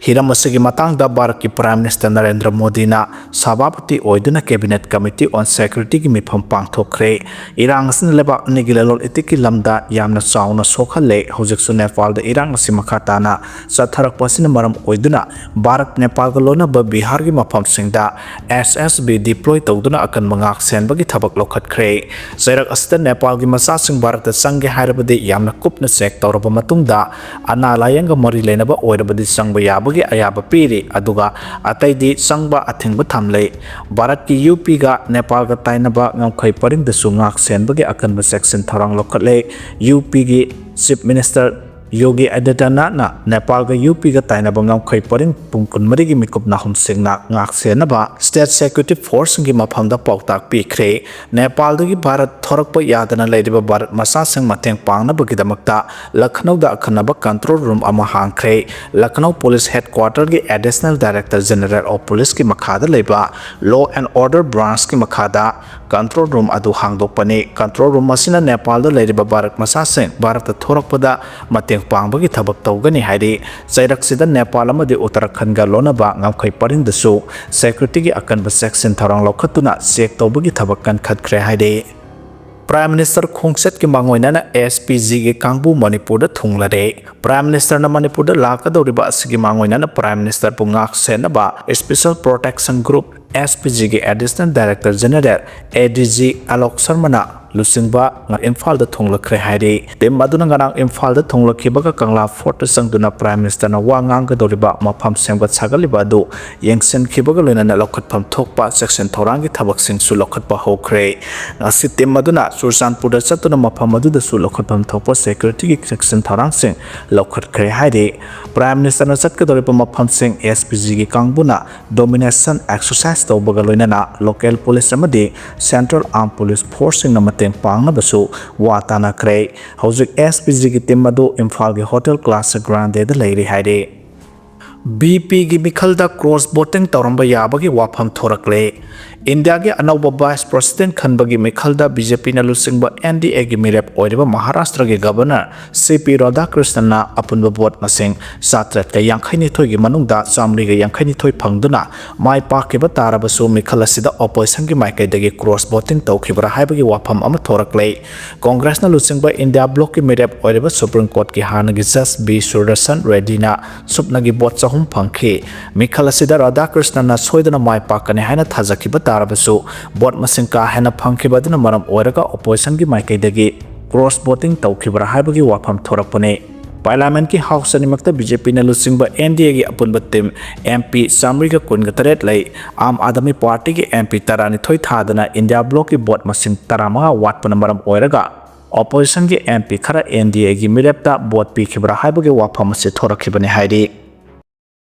ꯍꯤꯔꯝ ꯑꯁꯤꯒꯤ ꯃꯇꯥꯡꯗ ꯚꯥꯔꯠꯀꯤ Prime Minister ꯅꯔꯦꯟꯗ꯭ꯔ ꯃꯣꯗꯤꯅ ꯁꯚꯥꯄꯇꯤ ꯑꯣꯏꯗꯨꯅ Cabinet Committee on Security ꯒꯤ ꯃꯤꯐꯝ ꯄꯥꯡꯊꯣꯛꯈ꯭ꯔꯦ꯫ ꯏꯔꯥꯡ ꯑꯁꯤꯅ ꯂꯩꯕꯥꯛ ꯑꯅꯤꯒꯤ ꯂꯂꯣꯟ ꯏꯇꯤꯛꯀꯤ ꯂꯝꯗ ꯌꯥꯝꯅ ꯆꯥꯎꯅ ꯁꯣꯛꯍꯜꯂꯦ꯫ ꯍꯧꯖꯤꯛꯁꯨ ꯅꯦꯄꯥꯜꯗ ꯏꯔꯥꯡ ꯑꯁꯤ ꯃꯈꯥ ꯇꯥꯅ ꯆꯠꯊꯔꯛꯄ ꯑꯁꯤꯅ ꯃꯔꯝ ꯑꯣꯏꯗꯨꯅ ꯚꯥꯔꯠ ꯅꯦꯄꯥꯜꯒ ꯂꯣꯟꯅꯕ ꯕꯤꯍꯥꯔꯒꯤ ꯃꯐꯝꯁꯤꯡꯗ S S B deploy ꯇꯧꯗꯨꯅ ꯑꯀꯟꯕ ꯉꯥꯛ ꯁꯦꯟꯕꯒꯤ ꯊꯕꯛ ꯂꯧꯈꯠꯈ꯭ꯔꯦ꯫ ꯆꯩꯔꯛ ꯑꯁꯤꯗ ꯅꯦꯄꯥꯜꯒꯤ ꯃꯆꯥꯁꯤꯡ ꯚꯥꯔꯠꯇ ꯆꯪꯒꯦ ꯍꯥꯏꯔꯕꯗꯤ ꯌꯥꯝꯅ ꯀꯨꯞꯅ check ꯇꯧꯔꯕ ꯃꯇꯨꯡꯗ, ꯑꯅꯥ ꯂꯥꯌꯦꯡꯒ ꯃꯔꯤ ꯂꯩꯅꯕ ꯑꯣꯏꯔꯕꯗꯤ ꯆꯪꯕ ꯌꯥꯕꯒꯤ ꯑꯌꯥꯕ ꯄꯤꯔꯤ, ꯑꯗꯨꯒ ꯑꯇꯩꯗꯤ ꯆꯪꯕ ꯑꯊꯤꯡꯕ ꯊꯝꯂꯦ꯫ ꯚꯥꯔꯠꯀꯤ ꯌꯨ ꯄꯤꯒ ꯅꯦꯄꯥꯜꯒ ꯇꯥꯏꯅꯕ ꯉꯝꯈꯩ ꯄꯔꯤꯡꯗꯁꯨ ꯉꯥꯛ ꯁꯦꯟꯕꯒꯤ ꯑꯀꯟꯕ ꯆꯦꯛꯁꯤꯟ ꯊꯧꯔꯥꯡ ꯂꯧꯈꯠꯂꯦ꯫ ꯌꯨ ꯄꯤꯒꯤ Chief Minister ꯌꯣꯒꯤ ꯑꯥꯗꯤꯇ꯭ꯌꯅꯥꯊꯅ ꯅꯦꯄꯥꯜꯒ ꯌꯨ ꯄꯤꯒ ꯇꯥꯏꯅꯕ ꯉꯝꯈꯩ ꯄꯔꯤꯡ ꯄꯨꯡ ꯀꯨꯟꯃꯔꯤꯒꯤ ꯃꯤꯀꯨꯞ ꯅꯥꯍꯨꯝꯁꯤꯡꯅ ꯉꯥꯛ ꯁꯦꯟꯅꯕ State Security Force ꯁꯤꯡꯒꯤ ꯃꯐꯝꯗ ꯄꯥꯎꯇꯥꯛ ꯄꯤꯈ꯭ꯔꯦ꯫ ꯅꯦꯄꯥꯜꯗꯒꯤ ꯚꯥꯔꯠ ꯊꯣꯔꯛꯄ ꯌꯥꯗꯅ ꯂꯩꯔꯤꯕ ꯚꯥꯔꯠ ꯃꯆꯥꯁꯤꯡ ꯃꯇꯦꯡ ꯄꯥꯡꯅꯕꯒꯤꯗꯃꯛꯇ ꯂꯈꯅꯧꯗ ꯑꯈꯟꯅꯕ control room ꯑꯃ ꯍꯥꯡꯈ꯭ꯔꯦ꯫ ꯂꯈꯅꯧ Police Headquarter ꯒꯤ Additional Director General of Police ꯀꯤ ꯃꯈꯥꯗ ꯂꯩꯕ Law and Order Branch ꯀꯤ ꯃꯈꯥꯗ control room ꯑꯗꯨ ꯍꯥꯡꯗꯣꯛꯄꯅꯤ꯫ Control room ꯑꯁꯤꯅ ꯅꯦꯄꯥꯜꯗ ꯂꯩꯔꯤꯕ ꯚꯥꯔꯠ ꯃꯆꯥꯁꯤꯡ ꯚꯥꯔꯠꯇ ꯊꯣꯔꯛꯄꯗ ꯃꯇꯦꯡ ꯄꯥꯡꯕꯒꯤ ꯊꯕꯛ ꯇꯧꯒꯅꯤ ꯍꯥꯏꯔꯤ꯫ ꯆꯩꯔꯛꯁꯤꯗ ꯅꯦꯄꯥꯜ ꯑꯃꯗꯤ ꯎꯠꯇꯔꯥꯈꯟꯗꯒ ꯂꯣꯟꯅꯕ ꯉꯝꯈꯩ ꯄꯔꯤꯡꯗꯁꯨ security ꯒꯤ ꯑꯀꯟꯕ ꯆꯦꯛꯁꯤꯟ ꯊꯧꯔꯥꯡ ꯂꯧꯈꯠꯇꯨꯅ check ꯇꯧꯕꯒꯤ ꯊꯕꯛ ꯀꯟꯈꯠꯈ꯭ꯔꯦ ꯍꯥꯏꯔꯤ꯫ Prime Minister ꯈꯣꯡꯆꯠꯀꯤ ꯃꯥꯡꯑꯣꯏꯅꯅ S P G ꯒꯤ ꯀꯥꯡꯕꯨ ꯃꯅꯤꯄꯨꯔꯗ ꯊꯨꯡꯂꯔꯦ꯫ Prime Minister ꯅ ꯃꯅꯤꯄꯨꯔꯗ ꯂꯥꯛꯀꯗꯧꯔꯤꯕ ꯑꯁꯤꯒꯤ ꯃꯥꯡꯑꯣꯏꯅꯅ Prime Minister ꯕꯨ ꯉꯥꯛ ꯁꯦꯟꯅꯕ Special Protection Group, S P G ꯒꯤ Additional Director General, A D G Alok ꯁꯔꯃꯅ ꯂꯨꯆꯤꯡꯕ ꯏꯝꯐꯥꯜꯗ ꯊꯨꯡꯂꯈ꯭ꯔꯦ ꯍꯥꯏꯔꯤ꯫ Team ꯑꯗꯨꯅ ꯉꯔꯥꯡ ꯏꯝꯐꯥꯜꯗ ꯊꯨꯡꯂꯈꯤꯕꯒ ꯀꯪꯂꯥ Fort ꯇ ꯆꯪꯗꯨꯅ Prime Minister ꯅ ꯋꯥ ꯉꯥꯡꯒꯗꯧꯔꯤꯕ ꯃꯐꯝ ꯁꯦꯝꯒꯠ ꯁꯥꯒꯠꯂꯤꯕ ꯑꯗꯨ ꯌꯦꯡꯁꯤꯟꯈꯤꯕꯒ ꯂꯣꯏꯅꯅ ꯂꯧꯈꯠꯐꯝ ꯊꯣꯛꯄ ꯆꯦꯛꯁꯤꯟ ꯊꯧꯔꯥꯡꯒꯤ ꯊꯕꯛꯁꯤꯡꯁꯨ ꯂꯧꯈꯠꯄ ꯍꯧꯈ꯭ꯔꯦ꯫ ꯉꯁꯤ team ꯑꯗꯨꯅ ꯆꯨꯔꯆꯥꯟꯄꯨꯔꯗ ꯆꯠꯇꯨꯅ ꯃꯐꯝ ꯑꯗꯨꯗꯁꯨ ꯂꯧꯈꯠꯐꯝ ꯊꯣꯛꯄ security ꯒꯤ ꯆꯦꯛꯁꯤꯟ ꯊꯧꯔꯥꯡꯁꯤꯡ ꯂꯧꯈꯠꯈ꯭ꯔꯦ ꯍꯥꯏꯔꯤ꯫ Prime Minister ꯅ ꯆꯠꯀꯗꯧꯔꯤꯕ ꯃꯐꯝꯁꯤꯡ S P G ꯒꯤ ꯀꯥꯡꯕꯨꯅ domination exercise ꯇꯧꯕꯒ ꯂꯣꯏꯅꯅ local police ꯑꯃꯗꯤ Central Armed Police Force ꯁꯤꯡꯅ ꯃꯇꯦꯡ ꯇꯦꯡꯄꯥꯡꯅꯕꯁꯨ ꯋꯥ ꯇꯥꯅꯈ꯭ꯔꯦ꯫ ꯍꯧꯖꯤꯛ ꯑꯦꯁ ꯄꯤ ꯖꯤꯒꯤ ꯇꯤꯝ ꯑꯗꯨ ꯏꯝꯐꯥꯜꯒꯤ ꯍꯣꯇꯦꯜ ꯀ꯭ꯂꯥꯁ ꯒ꯭ꯔꯥꯟꯗꯦꯗ ꯂꯩꯔꯤ ꯍꯥꯏꯔꯤ꯫ ꯕꯤ ꯄꯤꯒꯤ ꯃꯤꯈꯜꯗ ꯀ꯭ꯔꯣꯁ ꯚꯣꯇꯤꯡ ꯇꯧꯔꯝꯕ ꯌꯥꯕꯒꯤ ꯋꯥꯐꯝ ꯊꯣꯔꯛꯂꯦ꯫ ꯏꯟꯗꯤꯌꯥꯒꯤ ꯑꯅꯧꯕ ꯚꯥꯏꯁ ꯄ꯭ꯔꯁꯤꯗꯦꯟ ꯈꯟꯕꯒꯤ ꯃꯤꯈꯜꯗ ꯕꯤ ꯖꯦ ꯄꯤꯅ ꯂꯨꯆꯤꯡꯕ ꯑꯦꯟ ꯗꯤ ꯑꯦꯒꯤ ꯃꯤꯔꯦꯞ ꯑꯣꯏꯔꯤꯕ ꯃꯍꯥꯔꯥꯁꯇ꯭ꯔꯒꯤ ꯒꯕꯔꯅꯔ ꯁꯤ ꯄꯤ ꯔꯥꯙꯥꯀ꯭ꯔꯤꯁꯅꯟꯅ ꯑꯄꯨꯟꯕ ꯚꯣꯠ ꯃꯁꯤꯡ ꯆꯥꯇ꯭ꯔꯦꯠꯀ ꯌꯥꯡꯈꯩꯅꯤꯊꯣꯏꯒꯤ ꯃꯅꯨꯡꯗ ꯆꯥꯃꯔꯤꯒ ꯌꯥꯡꯈꯩꯅꯤꯊꯣꯏ ꯐꯪꯗꯨꯅ ꯃꯥꯏ ꯄꯥꯛꯈꯤꯕ ꯇꯥꯔꯕꯁꯨ, ꯃꯤꯈꯜ ꯑꯁꯤꯗ ꯑꯣꯄꯣꯖꯤꯁꯟꯒꯤ ꯃꯥꯏꯀꯩꯗꯒꯤ ꯀ꯭ꯔꯣꯁ ꯚꯣꯇꯤꯡ ꯇꯧꯈꯤꯕ꯭ꯔꯥ ꯍꯥꯏꯕꯒꯤ ꯋꯥꯐꯝ ꯑꯃ ꯊꯣꯔꯛꯂꯦ꯫ ꯀꯣꯡꯒ꯭ꯔꯦꯁꯅ ꯂꯨꯆꯤꯡꯕ ꯏꯟꯗꯤꯌꯥ ꯕ꯭ꯂꯣꯛꯀꯤ ꯃꯤꯔꯦꯞ ꯑꯣꯏꯔꯤꯕ ꯁꯨꯄ꯭ꯔꯤꯝ ꯀꯣꯔꯠꯀꯤ ꯍꯥꯟꯅꯒꯤ ꯖꯁ ꯕꯤ ꯁꯨꯔꯗꯔꯁꯟ ꯔꯦꯗ꯭ꯗꯤꯅ ꯁꯨꯞꯅꯒꯤ ꯚꯣꯠ ꯆꯍꯨꯝ ꯐꯪꯈꯤ꯫ ꯃꯤꯈꯜ ꯑꯁꯤꯗ ꯔꯥꯙꯥꯀ꯭ꯔꯤꯁꯅꯟꯅ ꯁꯣꯏꯗꯅ ꯃꯥꯏ ꯄꯥꯛꯀꯅꯤ ꯍꯥꯏꯅ ꯊꯥꯖꯈꯤꯕ ꯇꯥꯔꯕꯁꯨ, ꯚꯣꯠ ꯃꯁꯤꯡ ꯀꯥ ꯍꯦꯟꯅ ꯐꯪꯈꯤꯕ ꯑꯗꯨꯅ ꯃꯔꯝ ꯑꯣꯏꯔꯒ ꯑꯣꯄꯣꯖꯤꯁꯟꯒꯤ ꯃꯥꯏꯀꯩꯗꯒꯤ ꯀ꯭ꯔꯣꯁ ꯚꯣꯇꯤꯡ ꯇꯧꯈꯤꯕ꯭ꯔꯥ ꯍꯥꯏꯕꯒꯤ ꯋꯥꯐꯝ ꯊꯣꯔꯛꯄꯅꯤ꯫ ꯄꯥꯔꯂꯤꯌꯥꯃꯦꯟꯠꯀꯤ ꯍꯥꯎꯁ ꯑꯅꯤꯃꯛꯇ ꯕꯤ ꯖꯦ ꯄꯤꯅ ꯂꯨꯆꯤꯡꯕ ꯑꯦꯟ ꯗꯤ ꯑꯦꯒꯤ ꯑꯄꯨꯟꯕ ꯇꯤꯝ ꯑꯦꯝ ꯄꯤ ꯆꯥꯃꯔꯤꯒ ꯀꯨꯟꯒ ꯇꯔꯦꯠ ꯂꯩ꯫ ꯑꯥꯝ ꯑꯥꯗꯃꯤ ꯄꯥꯔꯇꯤꯒꯤ ꯑꯦꯝ ꯄꯤ ꯇꯔꯥꯅꯤꯊꯣꯏ ꯊꯥꯗꯅ ꯏꯟꯗꯤꯌꯥ ꯕ꯭ꯂꯣꯛꯀꯤ ꯚꯣꯠ ꯃꯁꯤꯡ ꯇꯔꯥꯃꯉꯥ ꯋꯥꯠꯄꯅ ꯃꯔꯝ ꯑꯣꯏꯔꯒ, ꯑꯣꯄꯣꯖꯤꯁꯟꯒꯤ ꯑꯦꯝ ꯄꯤ ꯈꯔ ꯑꯦꯟ ꯗꯤ ꯑꯦꯒꯤ ꯃꯤꯔꯦꯞꯇ ꯚꯣꯠ ꯄꯤꯈꯤꯕ꯭ꯔꯥ ꯍꯥꯏꯕꯒꯤ ꯋꯥꯐꯝ ꯑꯁꯤ ꯊꯣꯔꯛꯈꯤꯕꯅꯤ ꯍꯥꯏꯔꯤ꯫